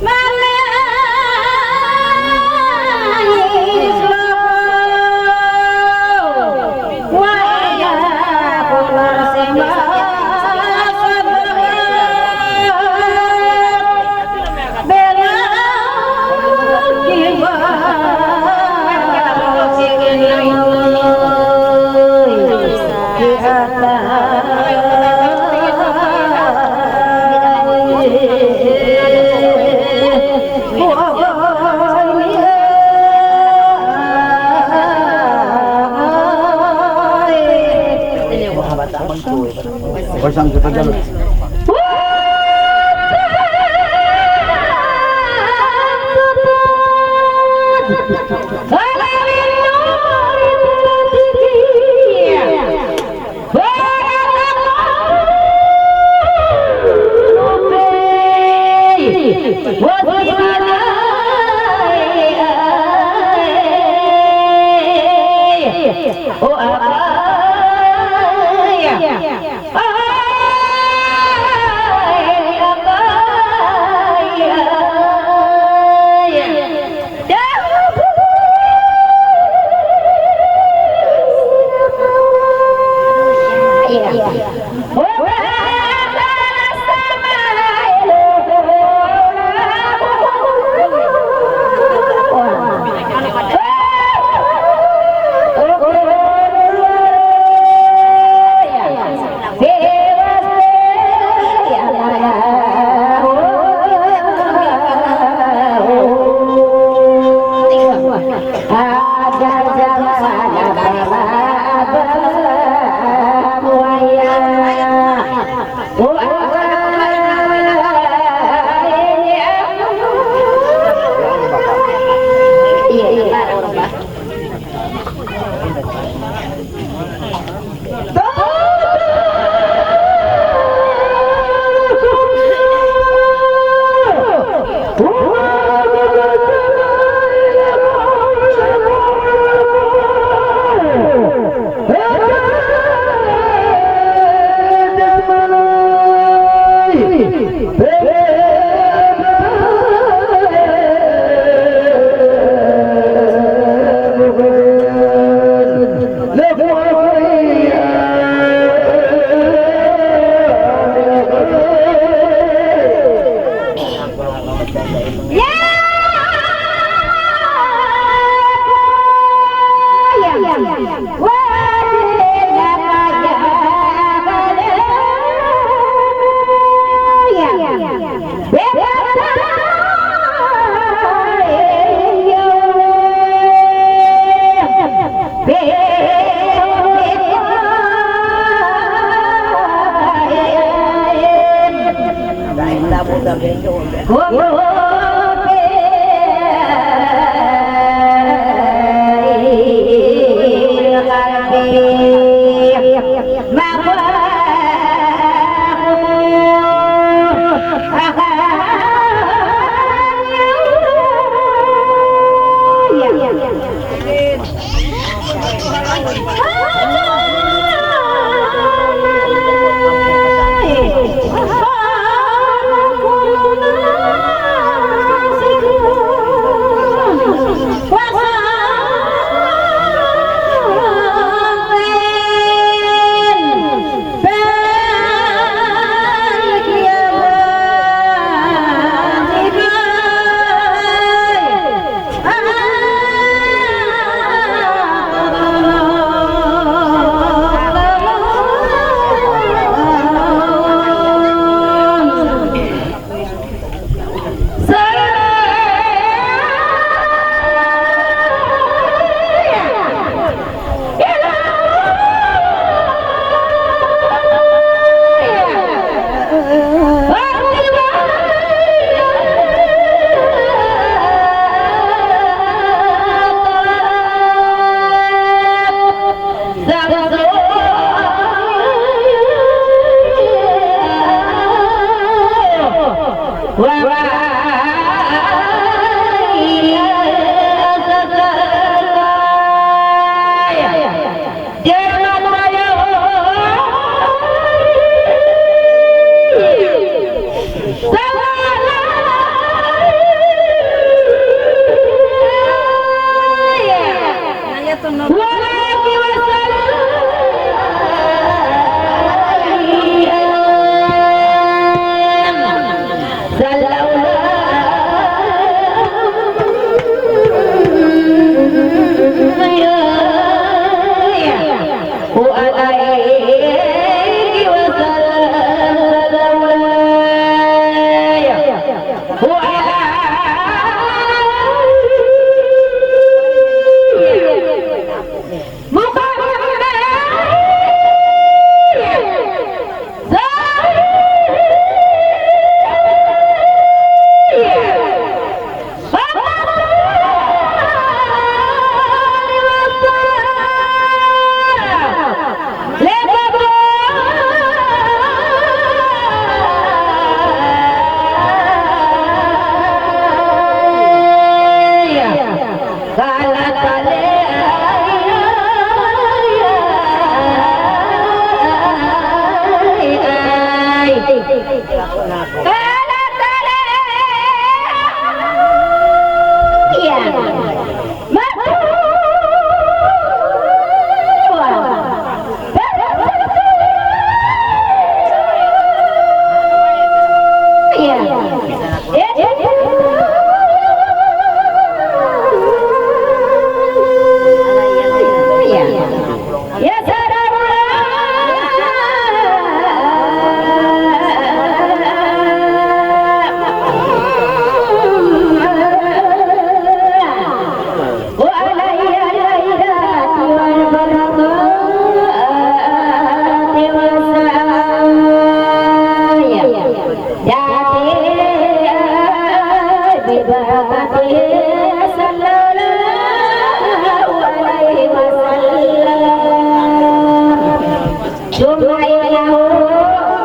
Summa innahu.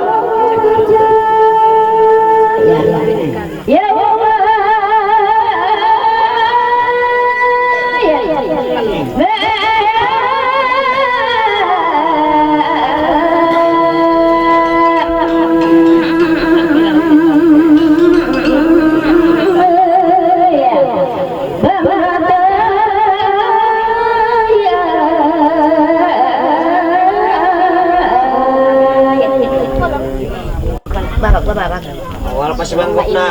Ya, ya. Ya Allah. Ya, ya, ya. Wala pa siya mangkok na.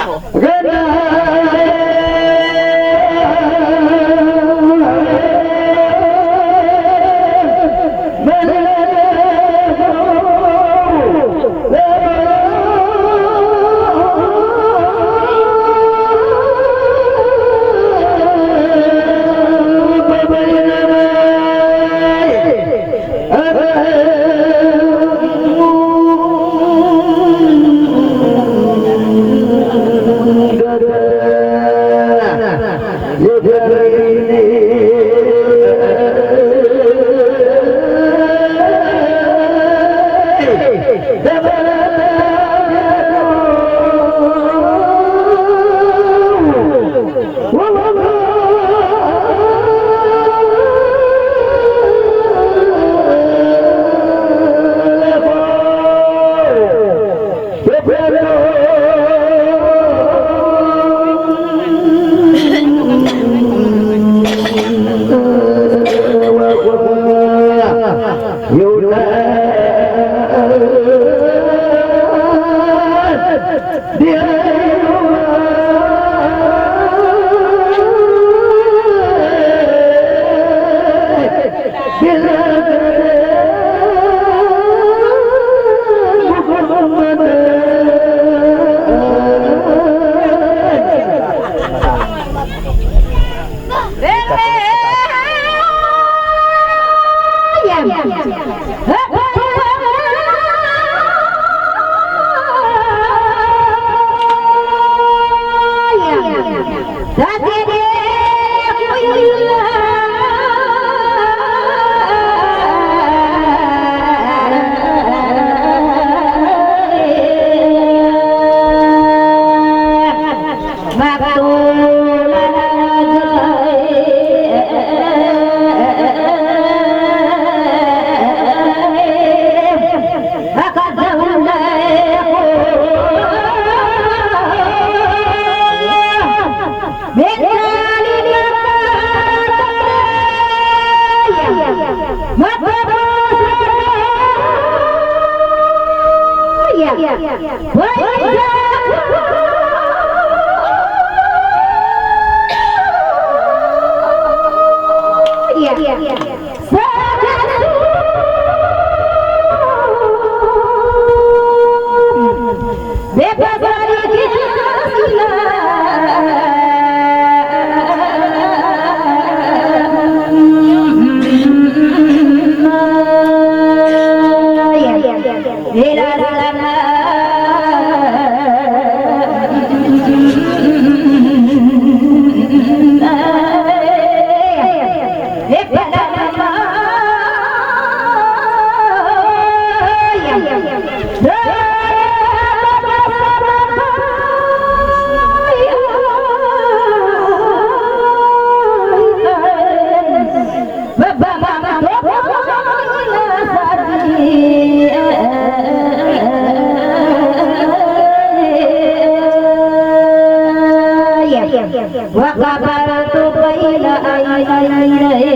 وقبضت بين عينيه.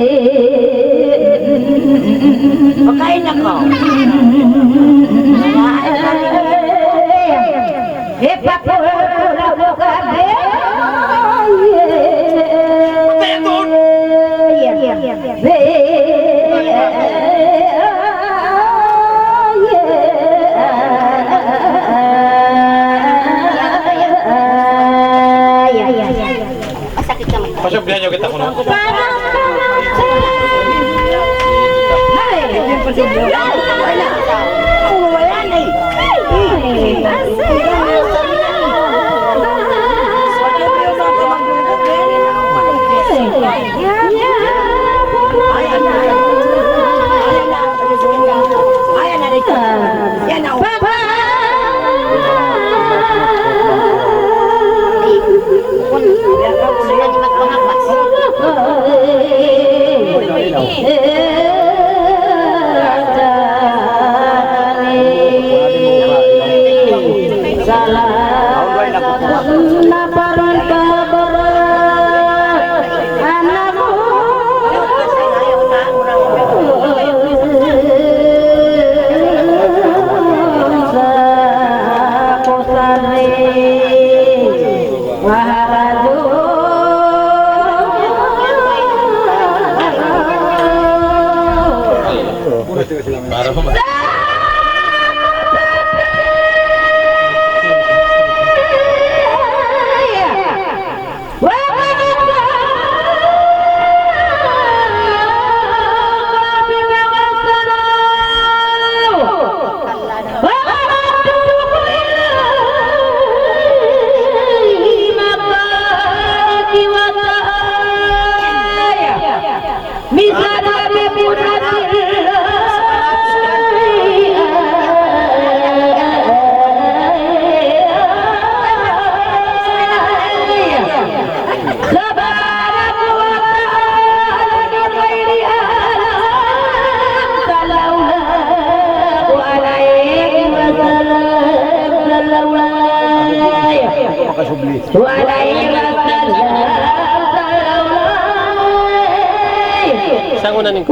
Pakain ako. Ipapul ko na buka. Pasok niya kita kuno. Para ma- Misan da di punas Tabaraka wa ta'ala min ghairi alam. Sallallahu alaihi wasallam. Sallallahu alaihi wasallam. Sangunan in.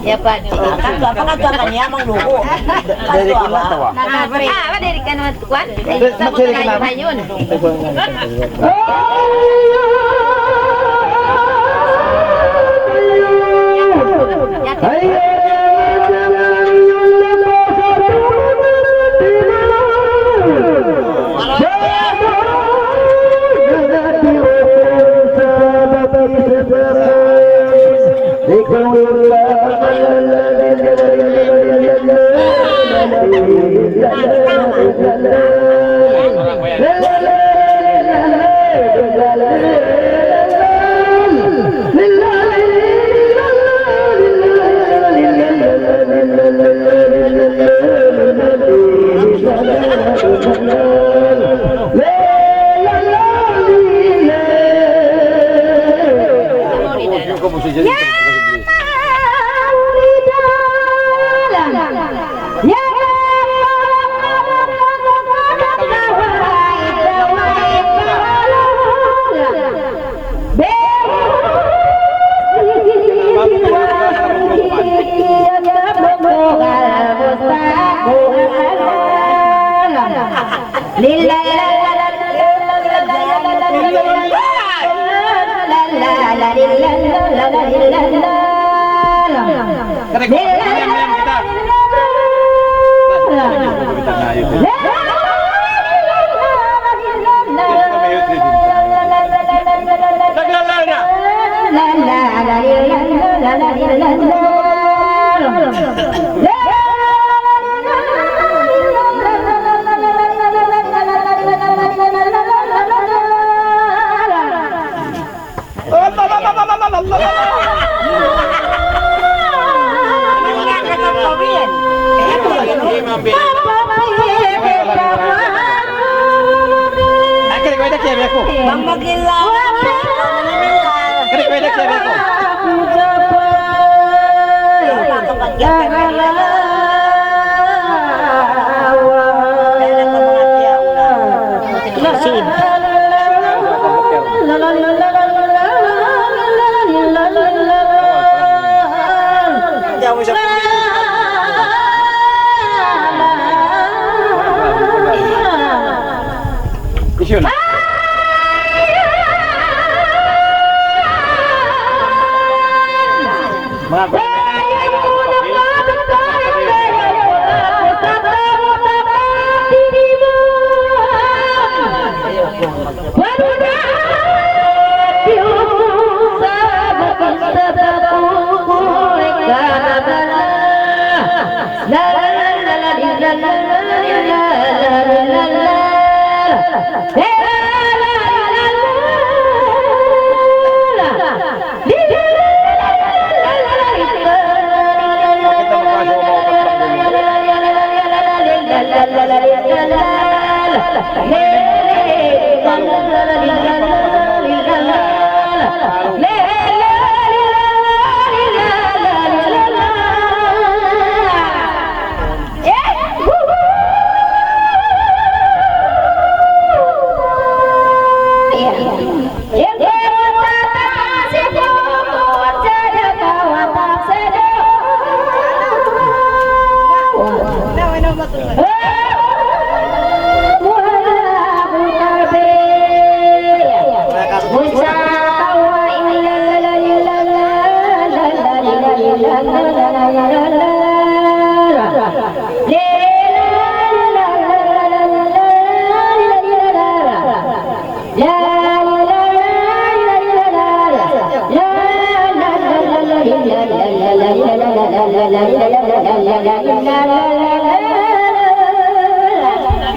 Ya, Pak. Kan tu apa kan tu akan ya, Mang Luhu. Kan tu apa? Ah, apa dari kan, Wan? Dari sama dari kan apa? Ayun.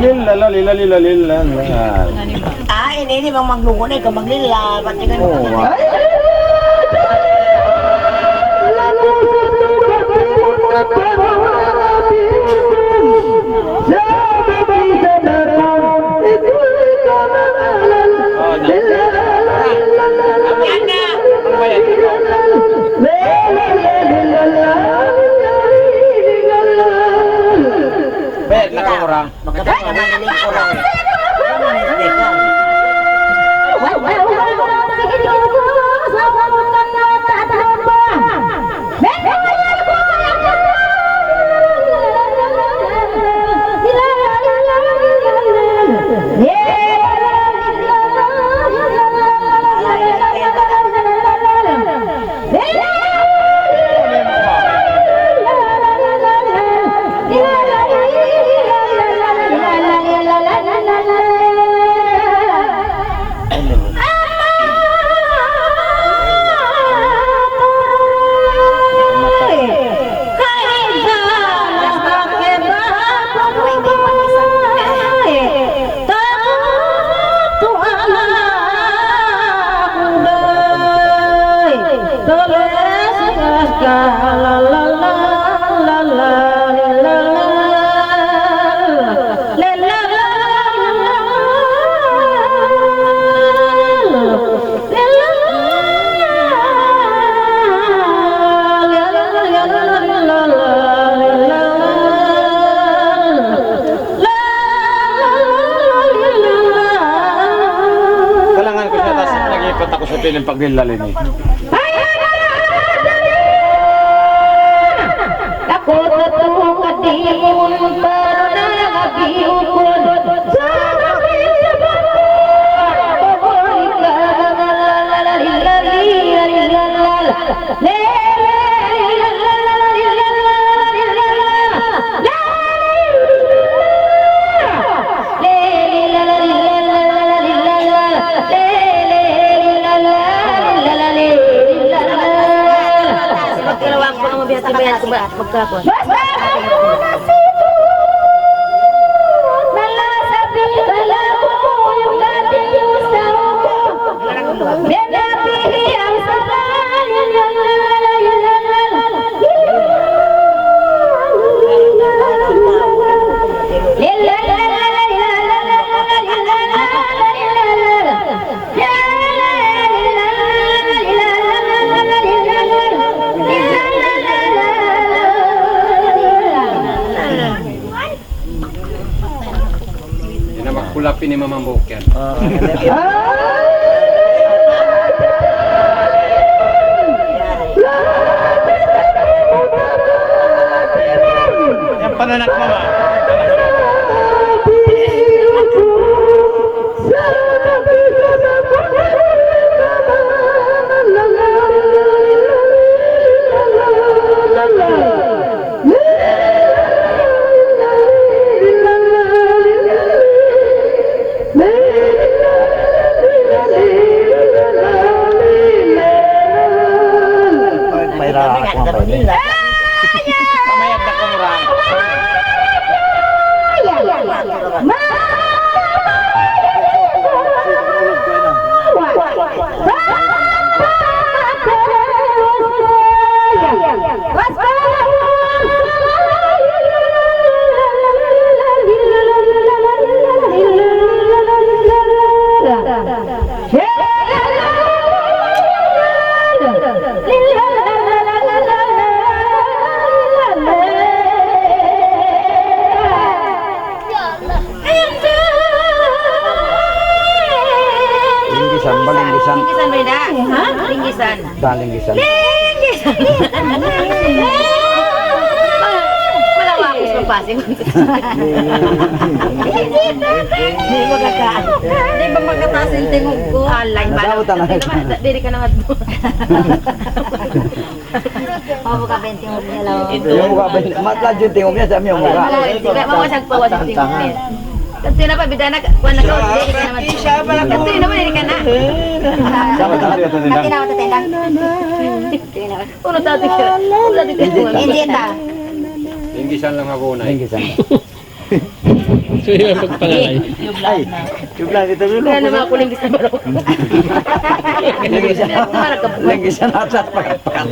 Lilla, la, lilla, lilla, lilla. Ah, ini, ini bang maglungo na, ikaw maglilla, ba't di ka Oh, wa. Bayad na ka orang. Kalangan ku sa atas, nag-ipat aku sa piling paglilal ini. Yan ang magkulap ini mamambok yan. Yan pananak mama. Pamayag na ka murang. Linggisan. Linggisan! Wala' ba aku sa pasing? Di' magaka-, di' ba magkataas in tingug ku? Alay, Nasabot na. Diri ka na nga. Mabuka pa in tingug niya, law. Ito. Mabuka pa in, matlas in tingug niya, sa' amu in mabuka. Mabuka, mabuka in tingug niya. Katu' na pa, bida na, kuwan na ka, diri ka na mag-, katu' na pa, diri ka na. Sa' amu in tingug niya. Katu' na pa, tatenda. Katu' na pa. Unu tadi ka? Unu tadi ka? Injita. Injita. Linggisan lang ako, Nay. Linggisan. So, yun ang pagpangalay. Ay, yublan kita dulu. Kaya naman ako linggisan mo. Linggisan. Linggisan atas pakat-pakat.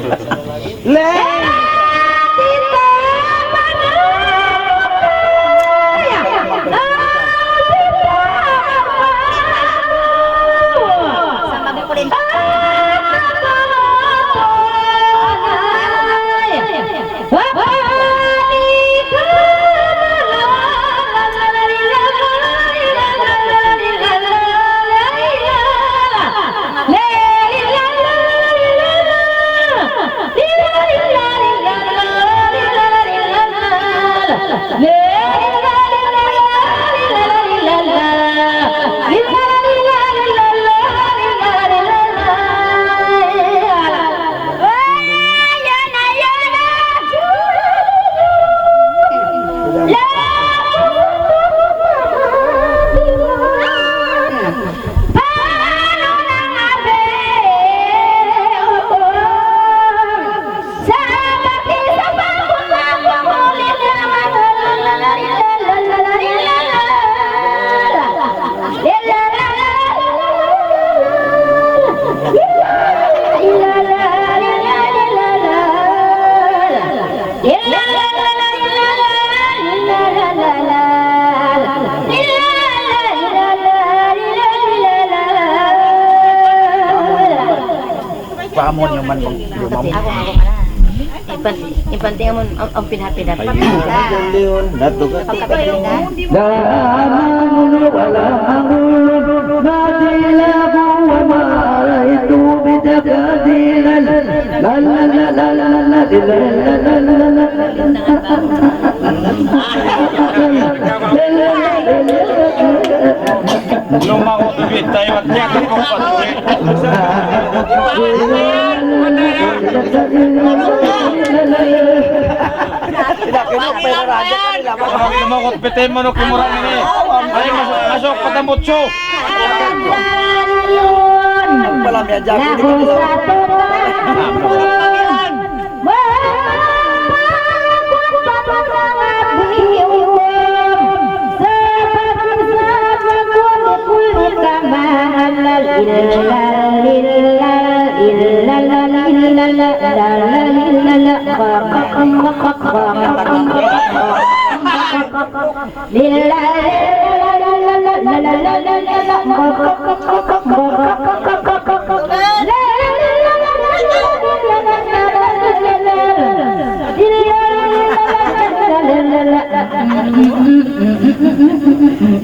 Paamon yung man bang, yung mam- Ako, ako pala. Ipan, ipan tingnan mo, ang, ang pinhapin dapat. Ayun. Ayun. Dato ka. Pagkapit na. لا أمان ولا أمن ما تلاه وما رأيت بتقدير. لا، لا، لا. Lumago tu kita, iwat niya, lumago pa tu. Lumago, pete mo no kimura ini. Ay, masuk, masuk, patambutso. Wala' may ajaku di ko.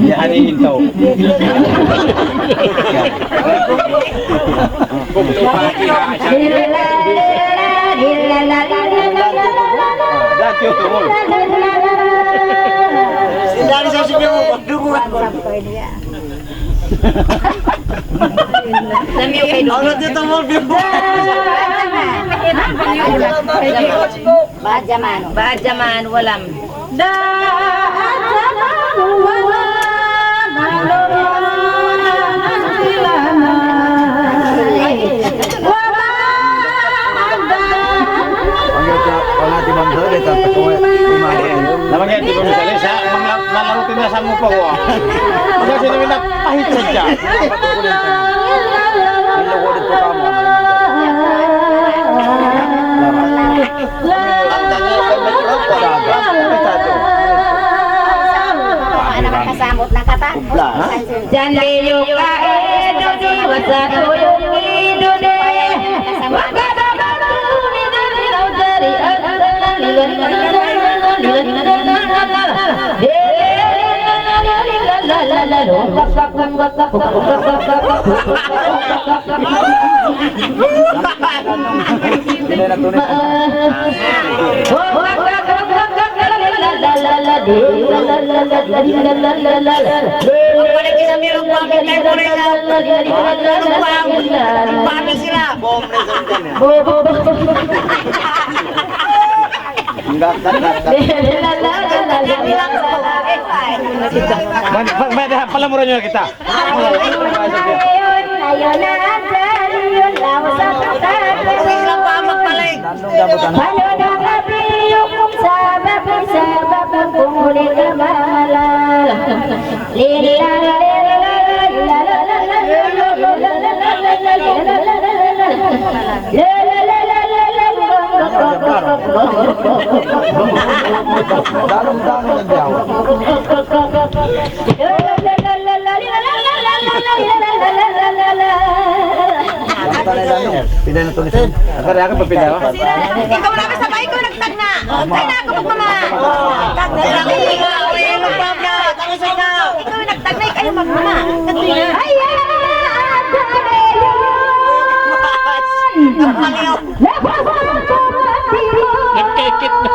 Yan in tau. Lamiyu kay Dugong. Baha' jaman. Baha' jaman, walam. Ang ito, ang ating bangsa, ito, ito, ito, ito, Namanya di ko misali sa mga nalarutin na sa mo pa ko. Kasi namin na pahit sadja. Ano naman kasamot na kata? Jan liyu ka e duni, wasa tuyu ki duni. Wa kada batu mi duni, rau jari. Enggak, enggak, enggak, enggak. May, may, may, palamuran niyo kita. Pinda na tulis. Akar, akar pa pinda, oh. Ikaw na, sabay ko nagtagna'. Ay, na ako magmama. Ikaw nagtagna', ikaw magmama. Ay, Nagkikit na.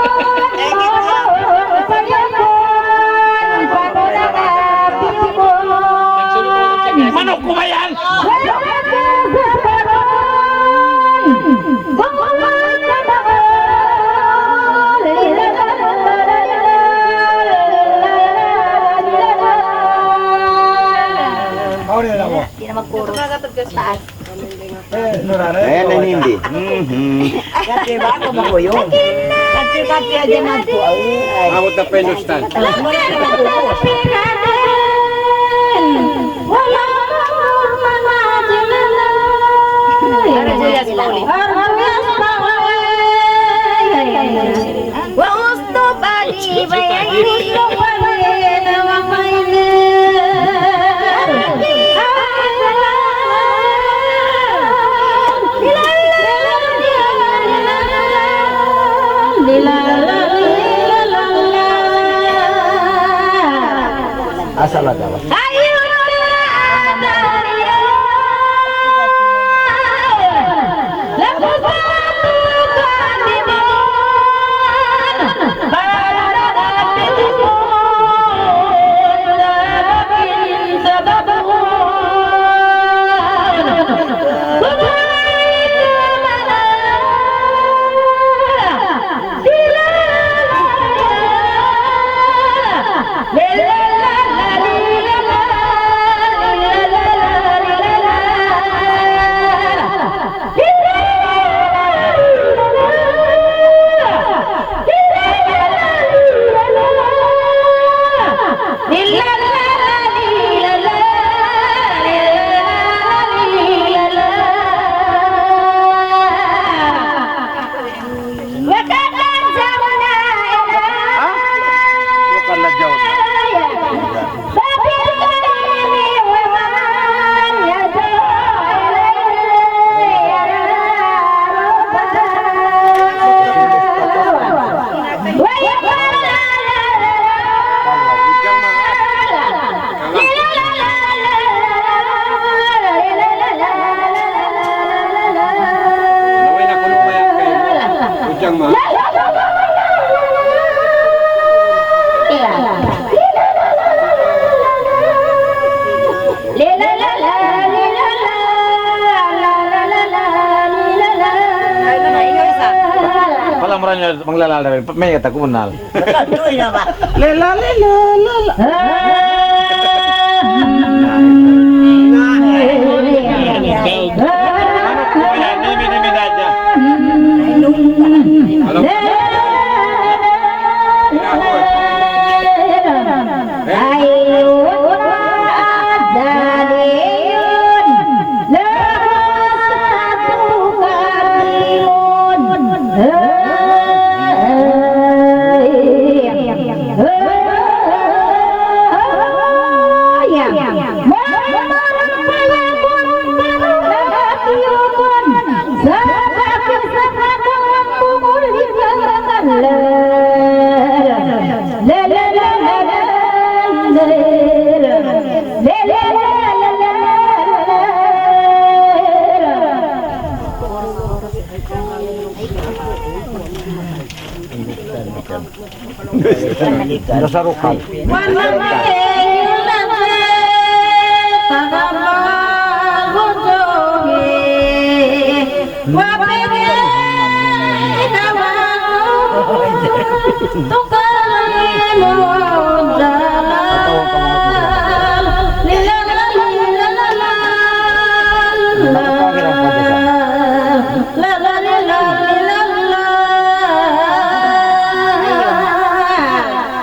Manok ko ba yan? Hindi na magkurus. Taas. Eh, na hindi. Mhm. Kati ba ako makuyo? Kati, kati aja magkuyo. Ay. Abot na pa yung stand. Asal ada, Pak. Ha? Bukan na jaw na. Ujang ma. Palamuran niya, manglalal na rin. May katakunan. Lela, lela, lela. Ano po yan? Nimi, nimi, dadya. Alam. Nasarukan.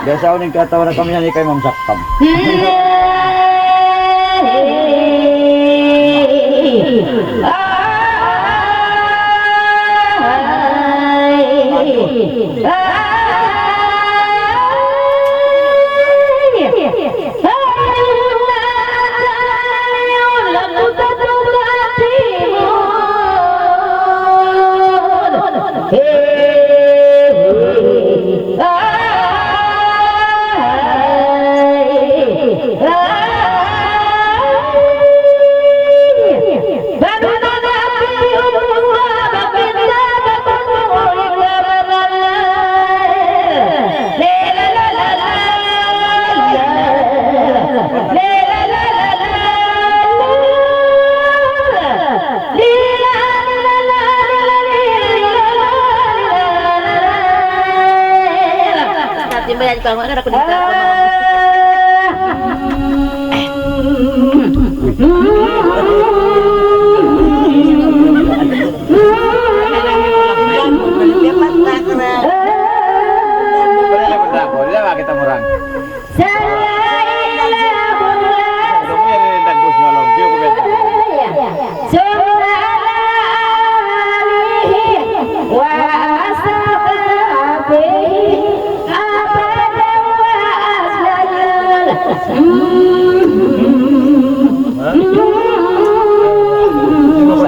Biya' sa unu in katawa na kami yan, ikaw, Imam Sakkam.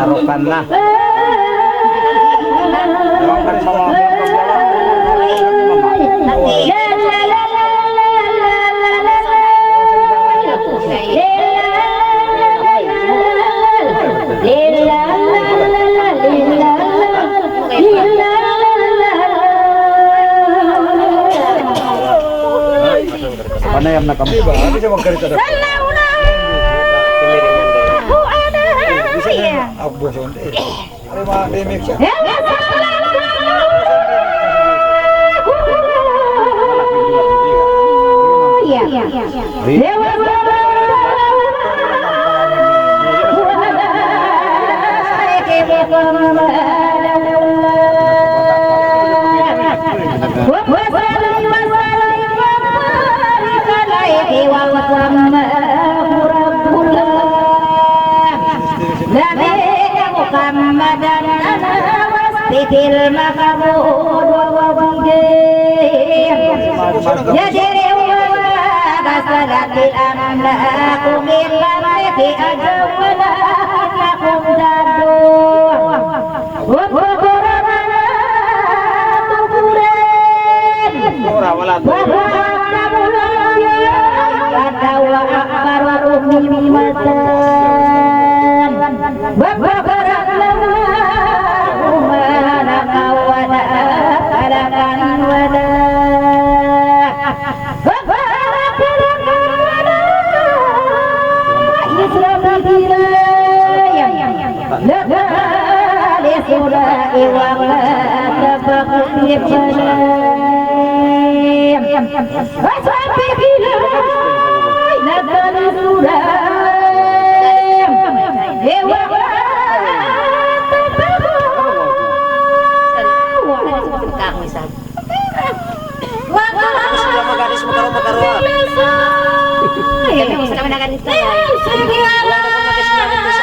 Sarukan na. Panayam na kamu. Di ba? Di siya magkarita na. Sallallahu alaihi wasallam. Abu Sunday. Ari ma remix siya. نبينا محمدا على وصفه المحمود ووصفه. يدري وما بصرت الأملاك من قبله أجولا أنكم تبدون. وكبر مناطق قريش. وهو أكرم الأنبياء وأكبرهم همة. وكبر لهم ما نقوا ولا فلكا ولا Sila mag-alis, magkaroon, magkaroon. Ay, gusto naman ang ganito, ay. Wala na pong mag-alis na rin, guys.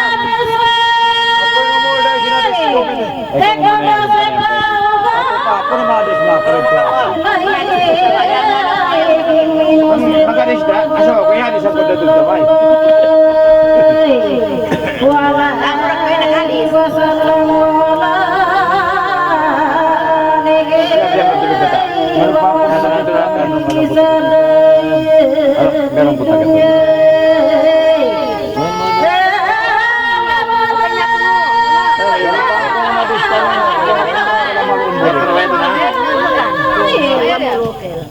Ako na mag-alis na, correct na. Mag-alis na? Asawa ko yan, isang pagdating sa bahay. وعلى آله وسلم وعلى آله وصحبه وسلم.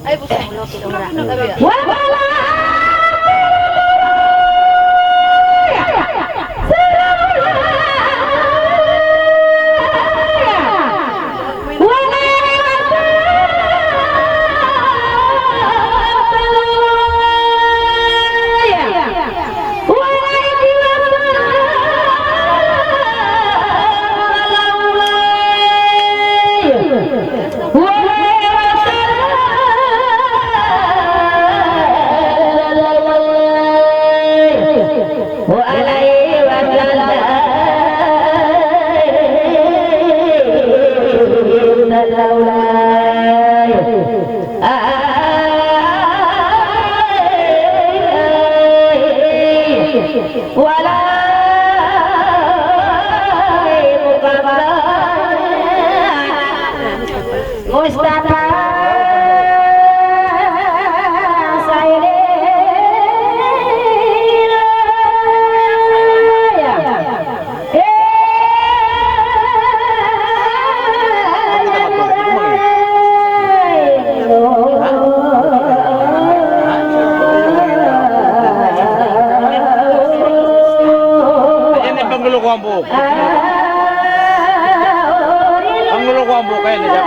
Ay, gusto mo, Loki, lumra. Tabi, ah. Mustafa Saidi. Ayan, eh, pangulu ku hambuuk. Pangulu ku hambuuk, ayan, eh, siya.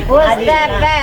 Mustafa.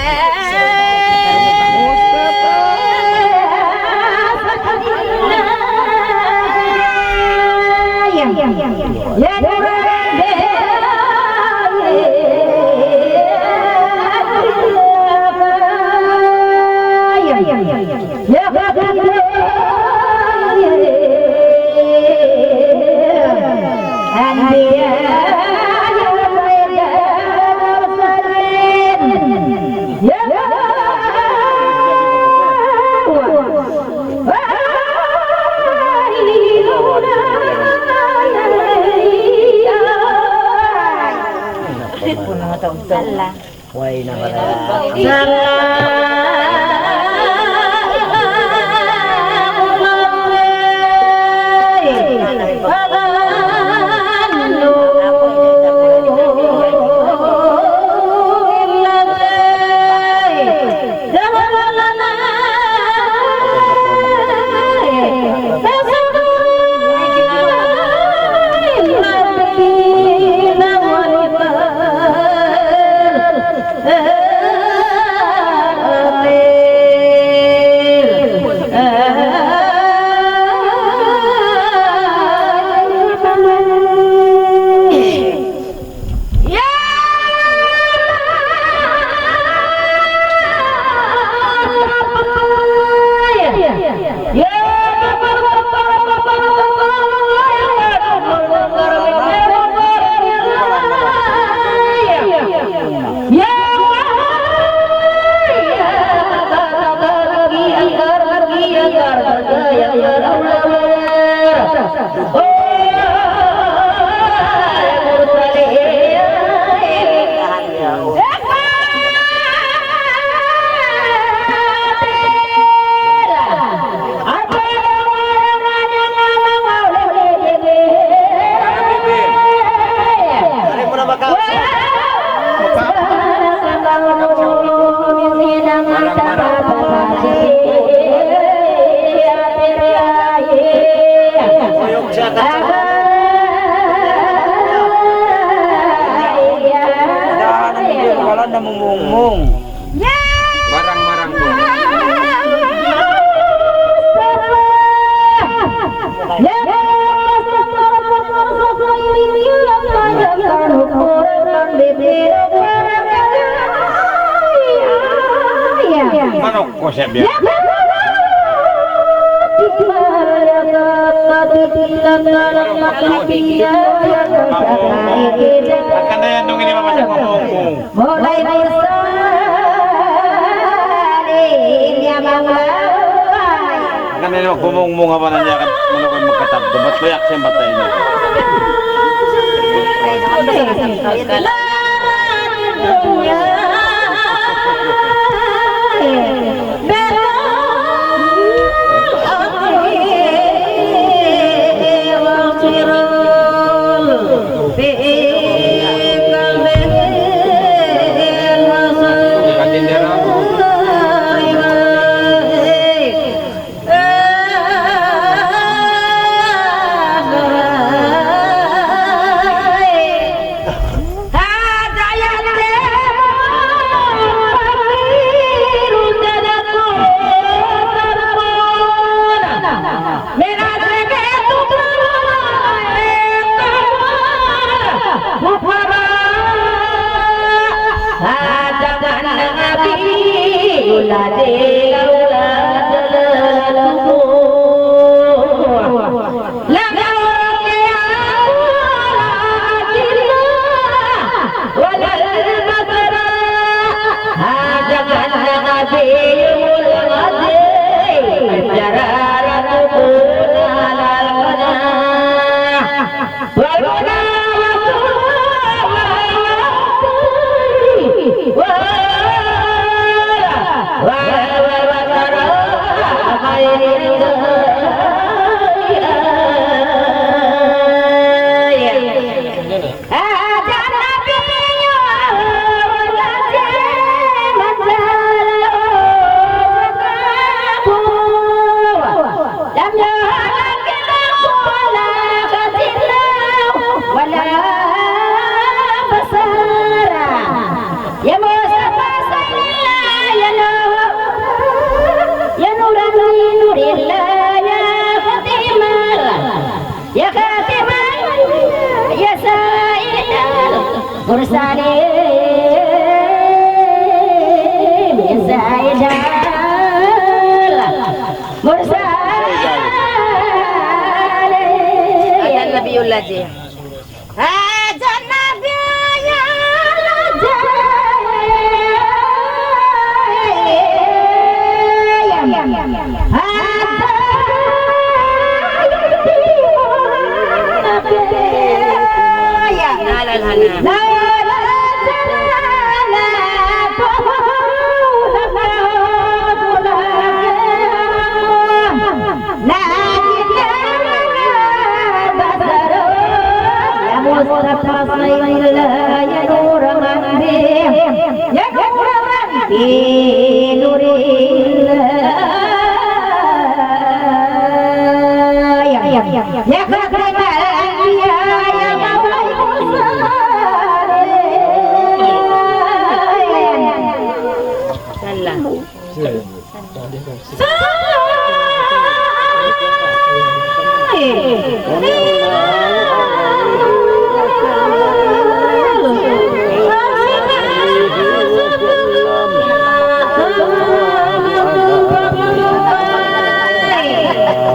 Wala na mumungmung. Barang-barang ko. Manuk ko siya biya'. Akan na yan, nung ini mabasa ko. Mulai Musa, ini Hangkan ini magbumungmung apa nanya kan, manu kaw magkatagtu, bat luyak siya batay ini. يا خاتم يا سيد المرسلين يا سيد المرسلين. هذا النبي الذي هذا النبي الذي صلى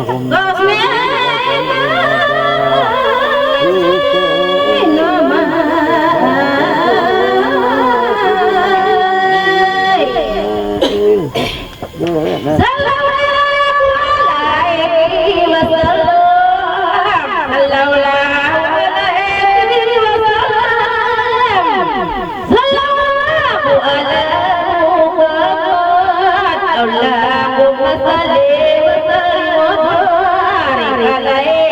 الله عليه وسلم. صلى الله عليه وسلم. صلى الله على محمد. اللهم صل وسلم وبارك عليه.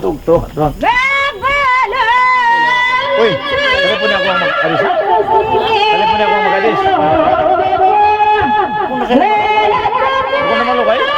Tug, tug, tug. Uy, telepon niya aku ang mag-alis, ha? Telepon niya aku ang mag-alis. Aku naman, okay? Ha?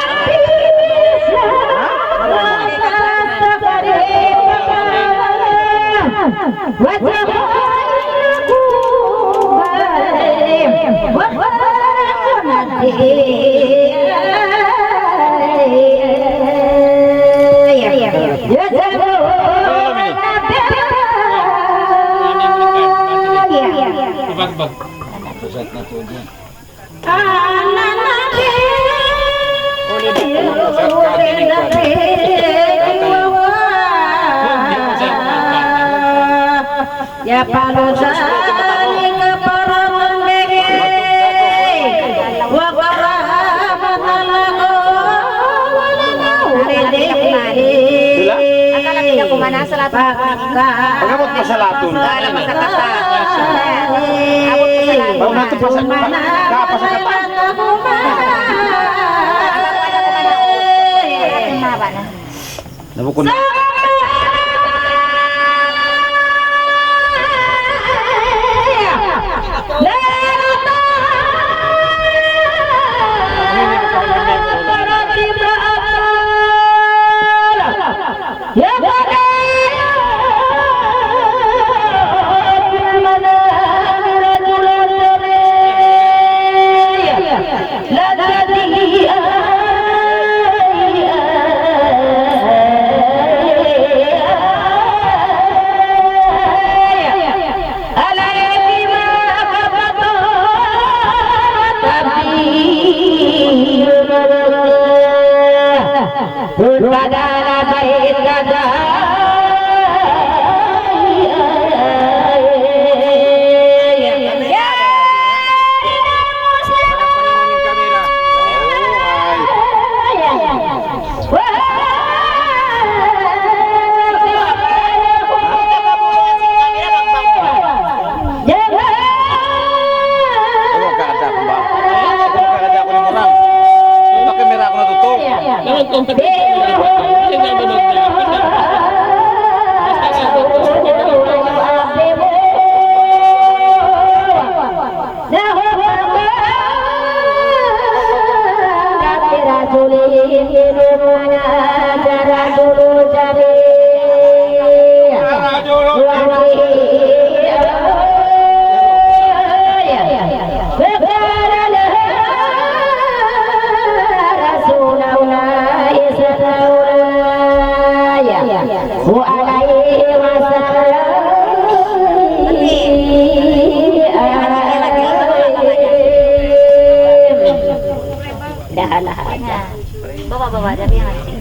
Ya palusa ni kaparangan bege. Wa kaparangan talaga. Akala tidak kumana salat. Pag-abot pa sa Latun. Abot pa sa Latun. Abot pa sa Latun. Bang na ito pa sa, pa, ka pa sa Katan. Nabukun. Ayaw ka ada aku, ba? Ayaw ka ada aku ni murang. Pakai merah aku na tutup. Dahan-dahan. Bawa, bawa, dari yang asing.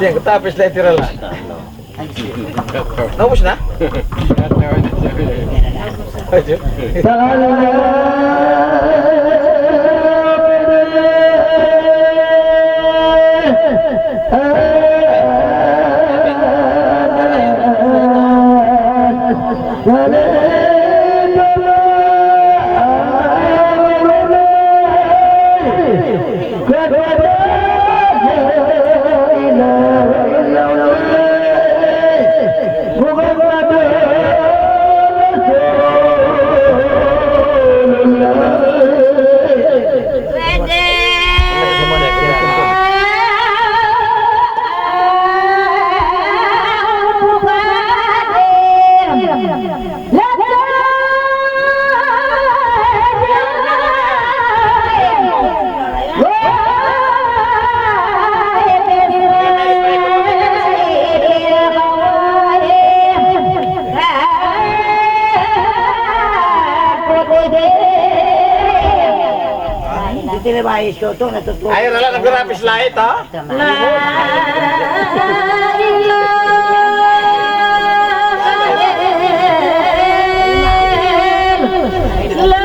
Yan, tapis lahi tira la. Naubos na? Ayo. Ayaw na la, nag-rapis lahi ta. La ilaha illallah.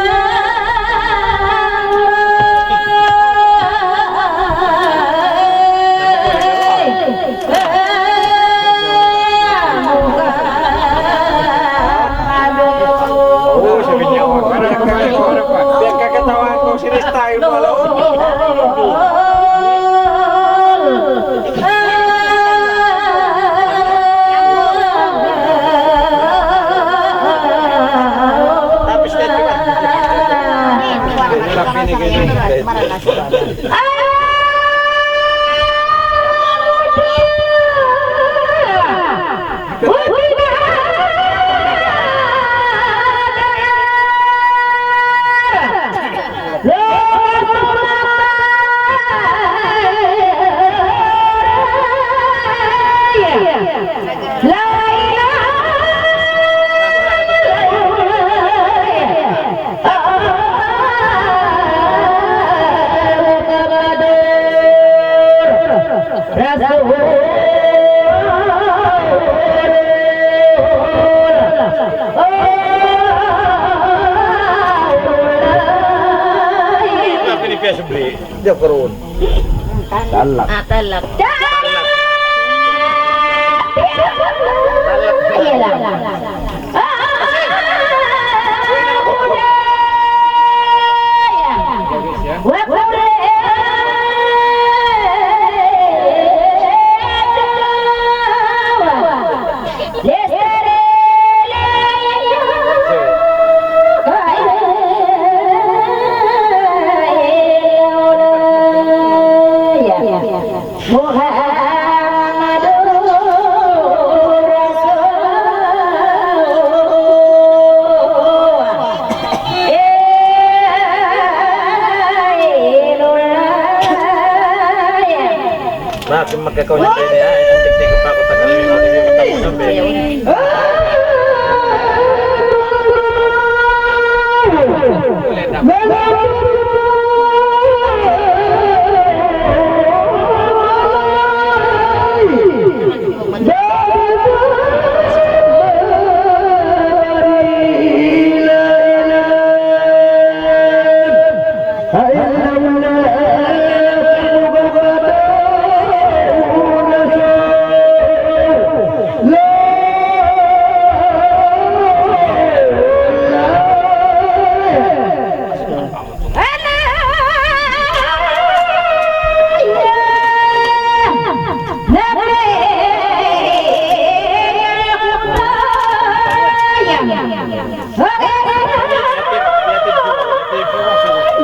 Talak. Ah, talak. Talak. Makin magkakaw niya tayo niya, itong teknik pa ako tagal na yun, hindi matapos ang baby. لا إله إلا الله محمد رسول الله.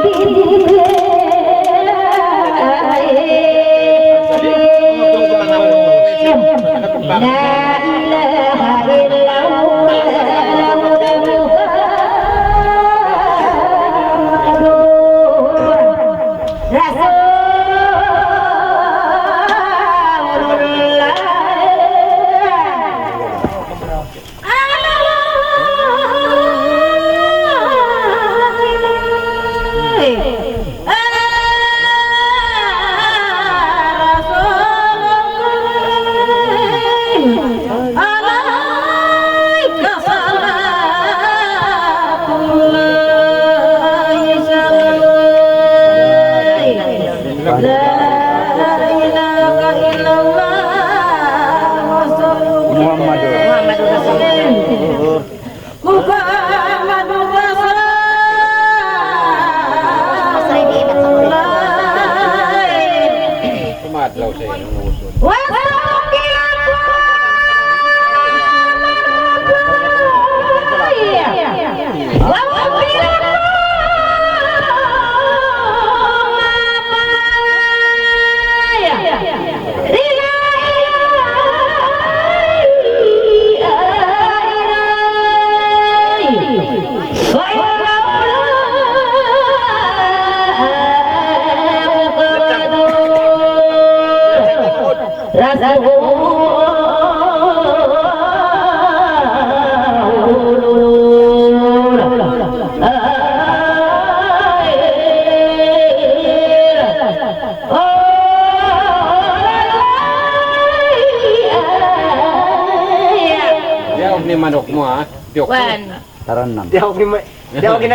Diyaug in manuk mu, ha? Piyuk. Wan. Taranam. Diyaug in ma-, diyaug in.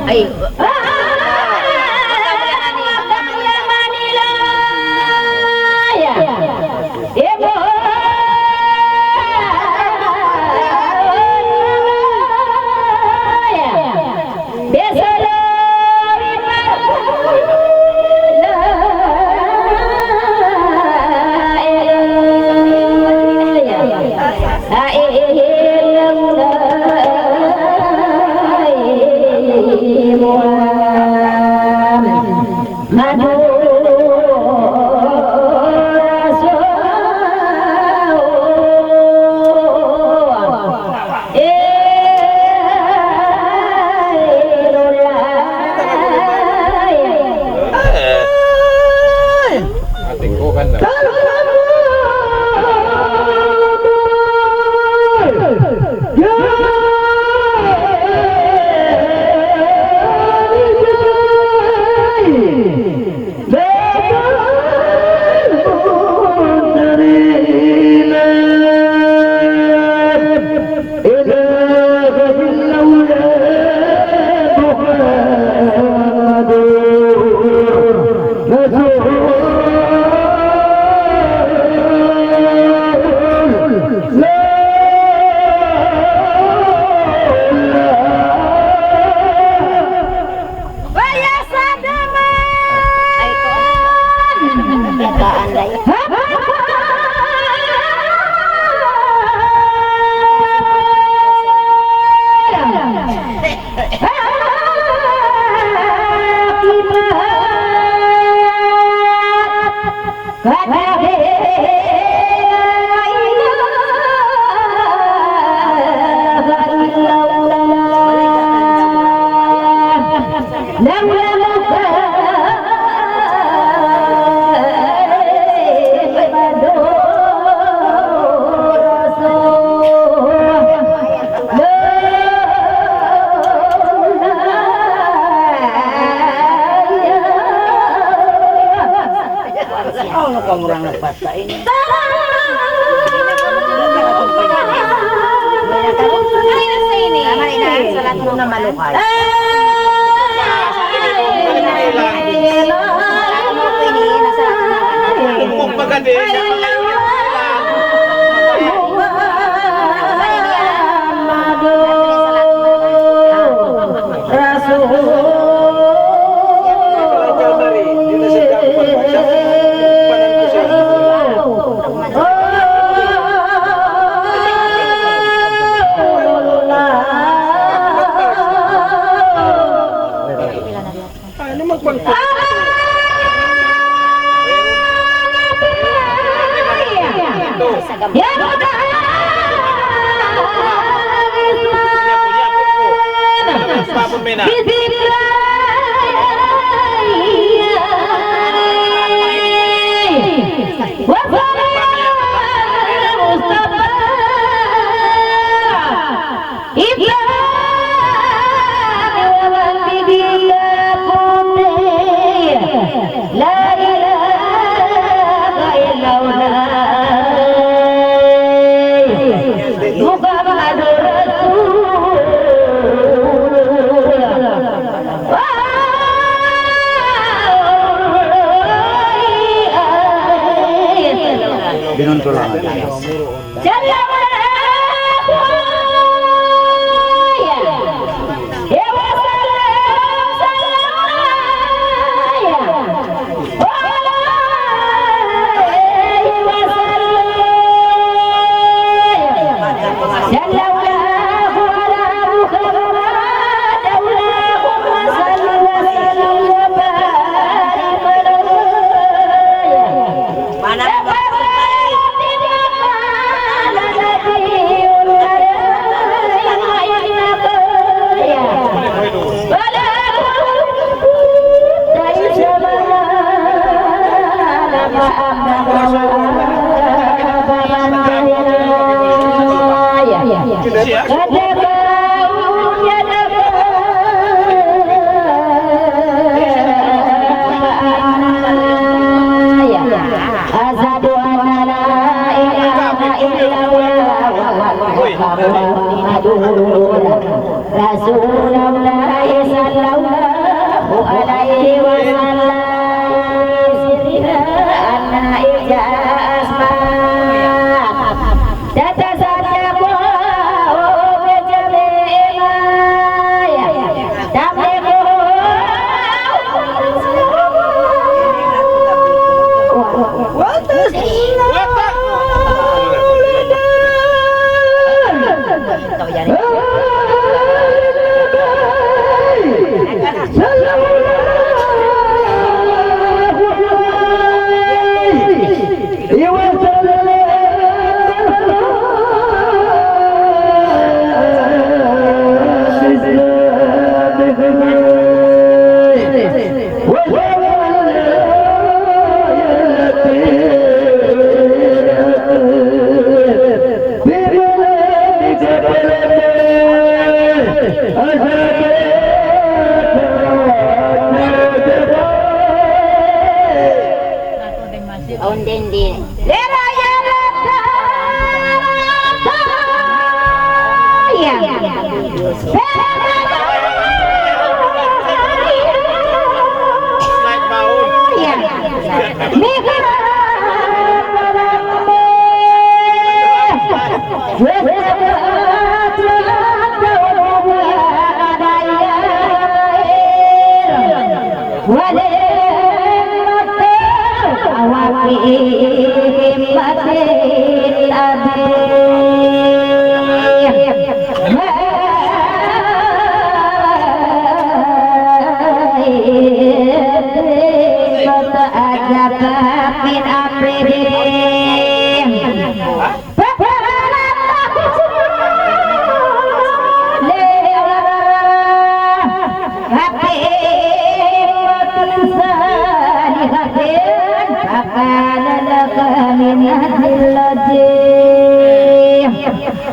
Ay. Unu kamu orang lepas tak ini? Salat na malukay. Salat na malukay. Anu magpang- Islam ibarat bendera putih, la ilaha illallah, Muhammadur Rasulullah. Awn din din. Lera ya rata, rata, ya. Ya. Mihra,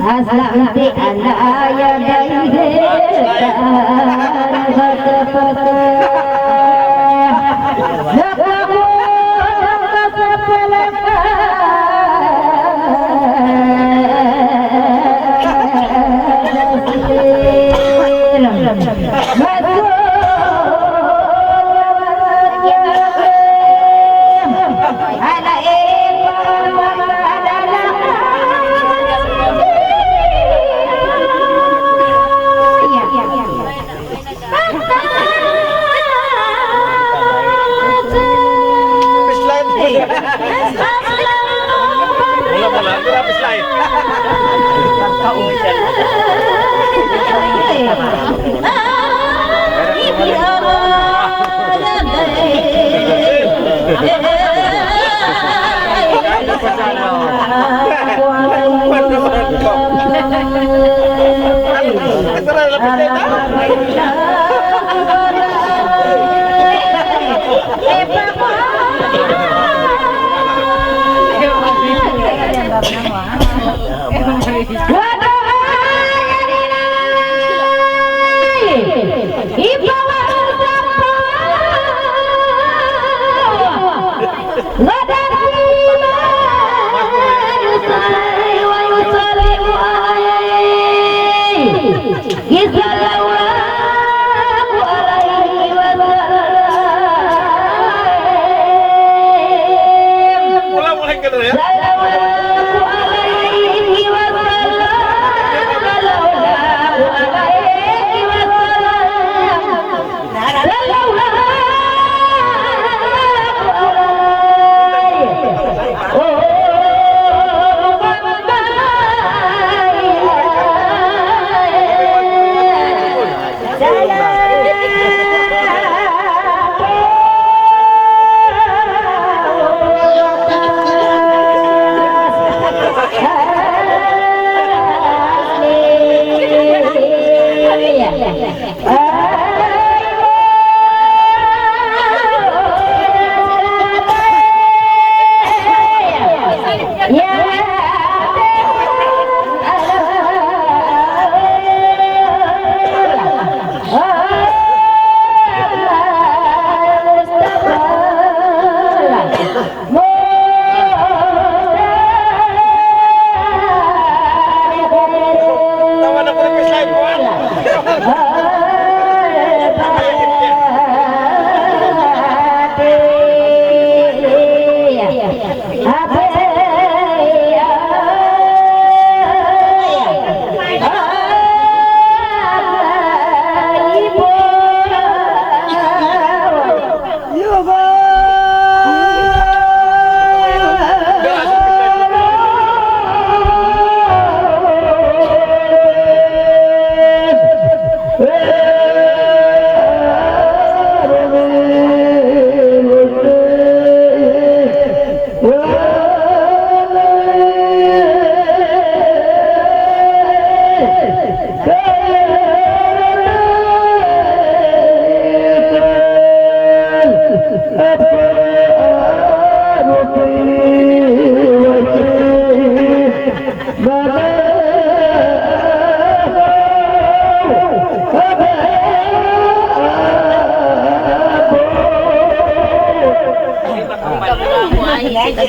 أسلمت على يديه Slide. Mula-mula, slide.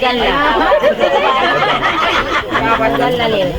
Galla. Galla lil.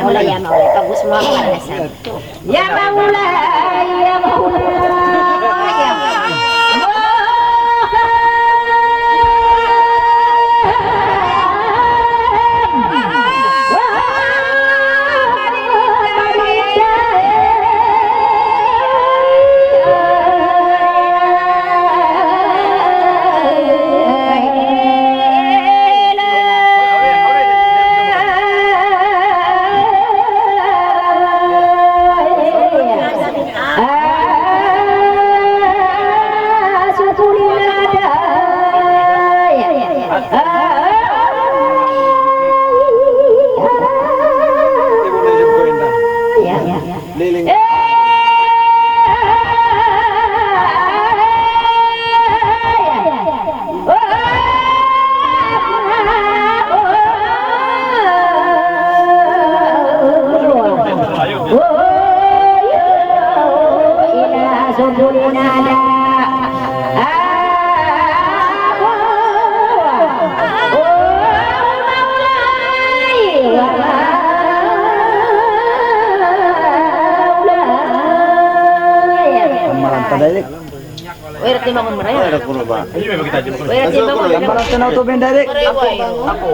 Mula ya mau, bagus mau apa? Ya Maula, ya Maula. Wayra timangun maraya. Wayra timangun. Wayra timangun. Gambaran tanaw tubig direct. Apu, apu.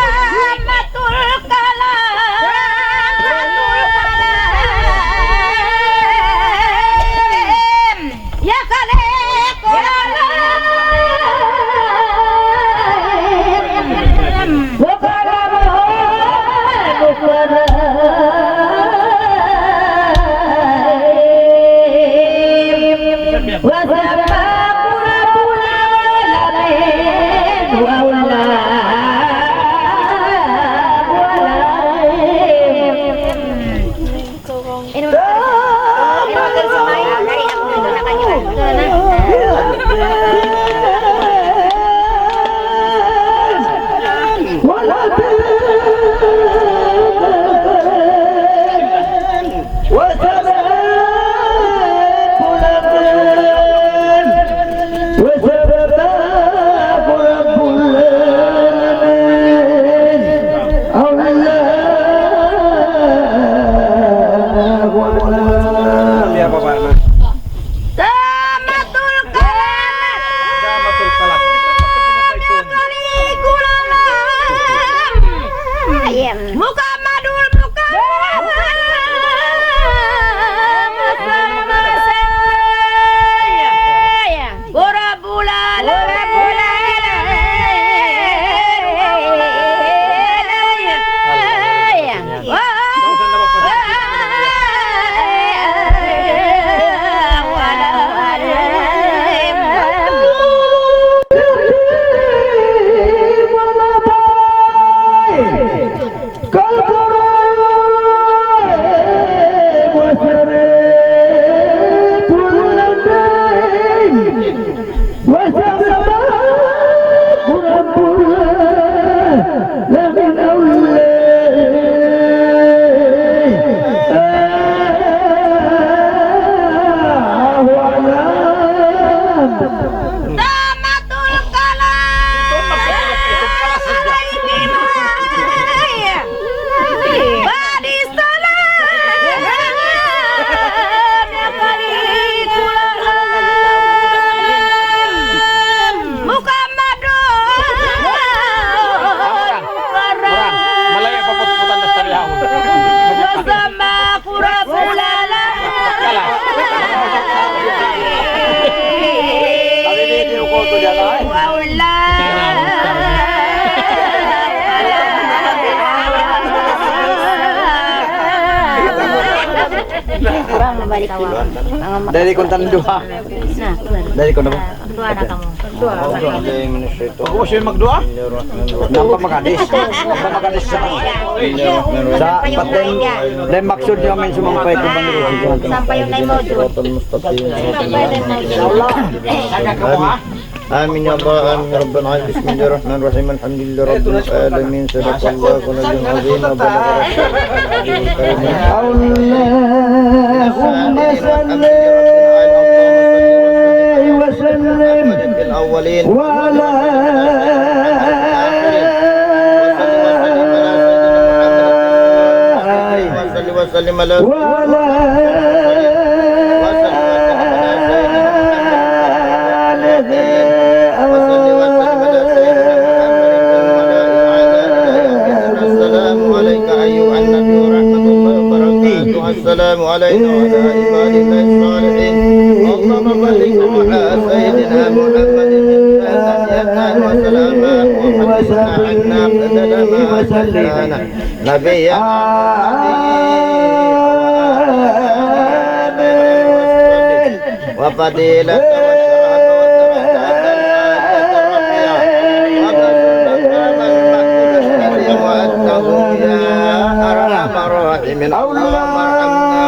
Tamatul kalam. Ya khaliqul alam. Wa kalam, wa kalam. Wa sabaqu rabbul alamin wa huwa Tamatul kalam. Tamatul kalam. Muhammadul Mukarram. Rabbul alamin. Tamatul kalam. Ba'da salam. Muhammadun. Orang. Orang. Malayu pa put-putan das tarihaun. Wa sabaqu rabbul alamin. Kalas. Wa huwa Bang, mabalik ko. Dari kuntan duha. Na, dari kuntan duha. Duha na kamu. Duha na kamu. Huwag siya magduha. Nampa magadis. Nampa magadis sa, sa paten. Dahil maksud niya, may sumampay ko bang. Sampay yung name mo, Jun. Amin. آمين يا الله، آمين يا رب العالمين. بسم الله الرحمن الرحيم. الحمد لله رب العالمين. صدق الله العظيم وبلغ رسوله النبي الكريم. اللهم صل وسلم وعلى آله وصحبه وسلم على سيدنا محمد وعلى آله وصحبه وسلم على سيدنا محمد وعلى آله وصحبه وسلم على سيدنا محمد وعلى آله وصحبه وسلم. السلام عليك أيها النبي ورحمة الله وبركاته. السلام علينا وعلى عباد الله الصالحين. اللهم بلغ روح سيدنا محمد الفاتحة وسلامه وحفظنا عنا أبدا ما أحببتنا. نبينا محمد وفضيلة وشرف وترقية ومسلم كرما محمود الكريم وأنه يا أرحم الراحمين. اللهم ارحمنا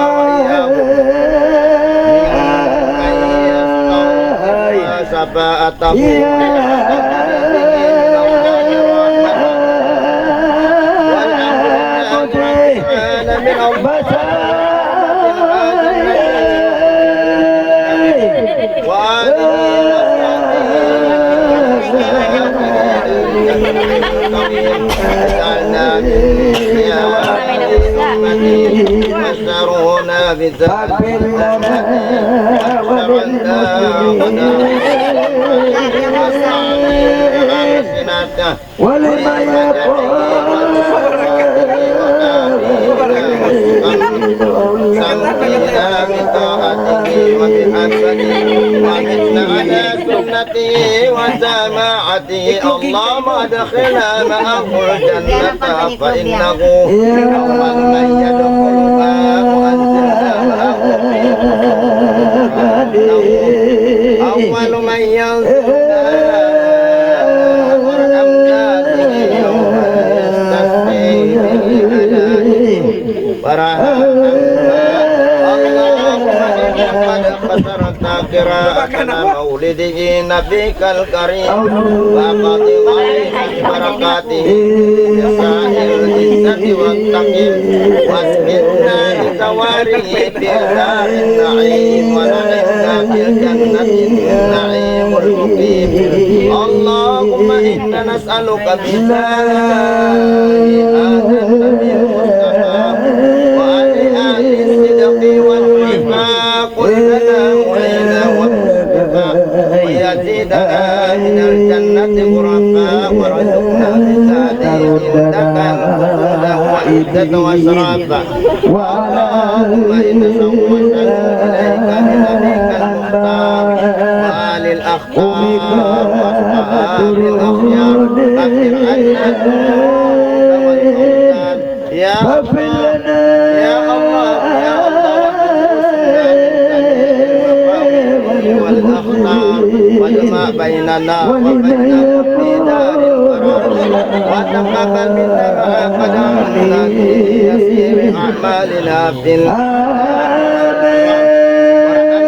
فأتوه. يا مجيب العالمين. وآله وصحبه وسلم. يا أمتي، بشرونا بذلك. فاغفر لنا وللمسلمين ولمن يقوم ومتنا على سنته وجماعته. اللهم أدخلنا معه الجنة، فإنه أول من يدخلها وأنزلنا معه، أول من ينزل بها من أمجاده يوم يستسقي به على فرحا. اللهم إنك قد قصرت قراءة مولده نبيك الكريم، فأفض علينا ببركاته بسائر العزة والتقييم، واسكننا بجواره في دار النعيم، ونعمنا في الجنة النعيم المقيم. اللهم إنا نسألك بجاه هذا النبي المصطفى وعلى آله الصدق والوفاء كلنا معينا ومسلما، ويزيدنا من الجنة غرفا، وارزقنا بذاته عندك الخلود وعزا وشرفا. اللهم إنا نسألك إليك بنبيك المختار وآل الأخيار وأصحاب الأخيار. أكثر عنا الصلاة والسلام. يا الله، يا الله، يا الله، والأخطار، واجمع بيننا وبينهم في دار القرار. وتقبل منا ما قدمنا في يسير أعمالنا في الآخرة.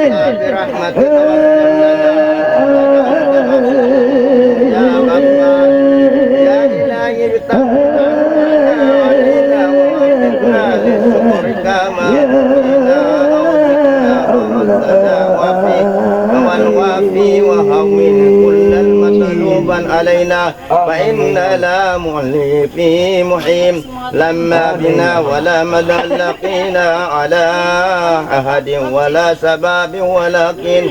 وارحمنا برحمتك وارحمنا يا غفار. يا إلهي، والوافي وهون كل المطلوب علينا، فإنا لا معلي في محيم لما بنا ولا مدلقين على أحد ولا سباب، ولكن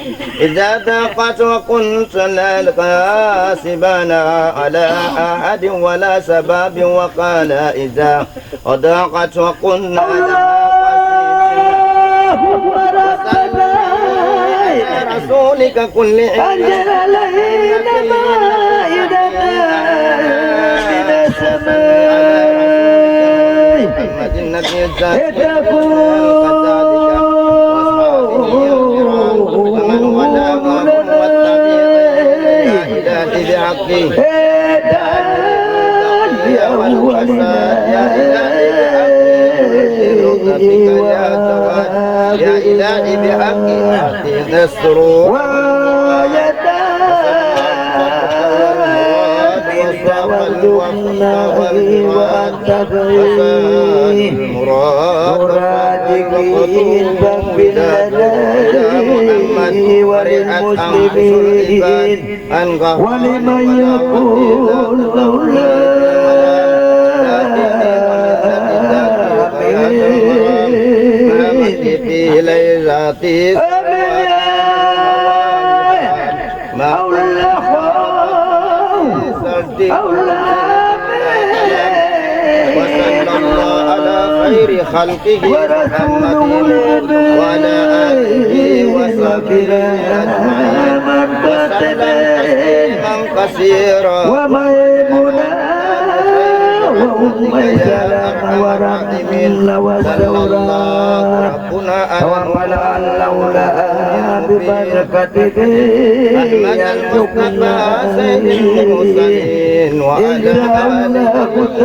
إذا ضاقت وكنت لا كاسبنا على أحد ولا سباب، وقال إذا وضاقت وقلنا لها اللهم ربنا على رسولك كل حين أنزل علينا مائدة من السماء محمد النبي الزاهد وكذلك وأصحابه الكرام ومن والاه ومن والتابعين إلى إله بحقه. يا إلهي بحق يا إلهي بحق أعطينا السرور وارزقنا وأنت خير الرازقين. فاغفر لنا وللمسلمين ولمن يقول مولانا آمين. مولانا وصلى الله على خير خلقه محمد وعلى آله وصحبه أجمعين وسلم تسليما كثيرا. وميمونة وأم سلمة ورحمة الله وسورة. توفنا عن الأولى ببركته أحمد المصطفى سيد المرسلين وعلى آله وصحبه أجمعين. سبحان ربك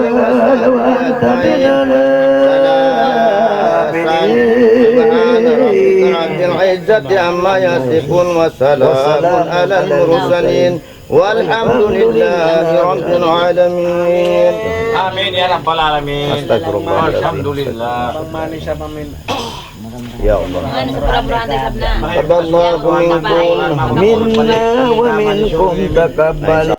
رب العزة العزة عما يصفون وسلام على المرسلين والحمد لله رب العالمين. آمين يا رب العالمين. أستغفر الله العظيم. الحمد لله. يا الله. تقبل الله منكم. منا ومنكم تقبل.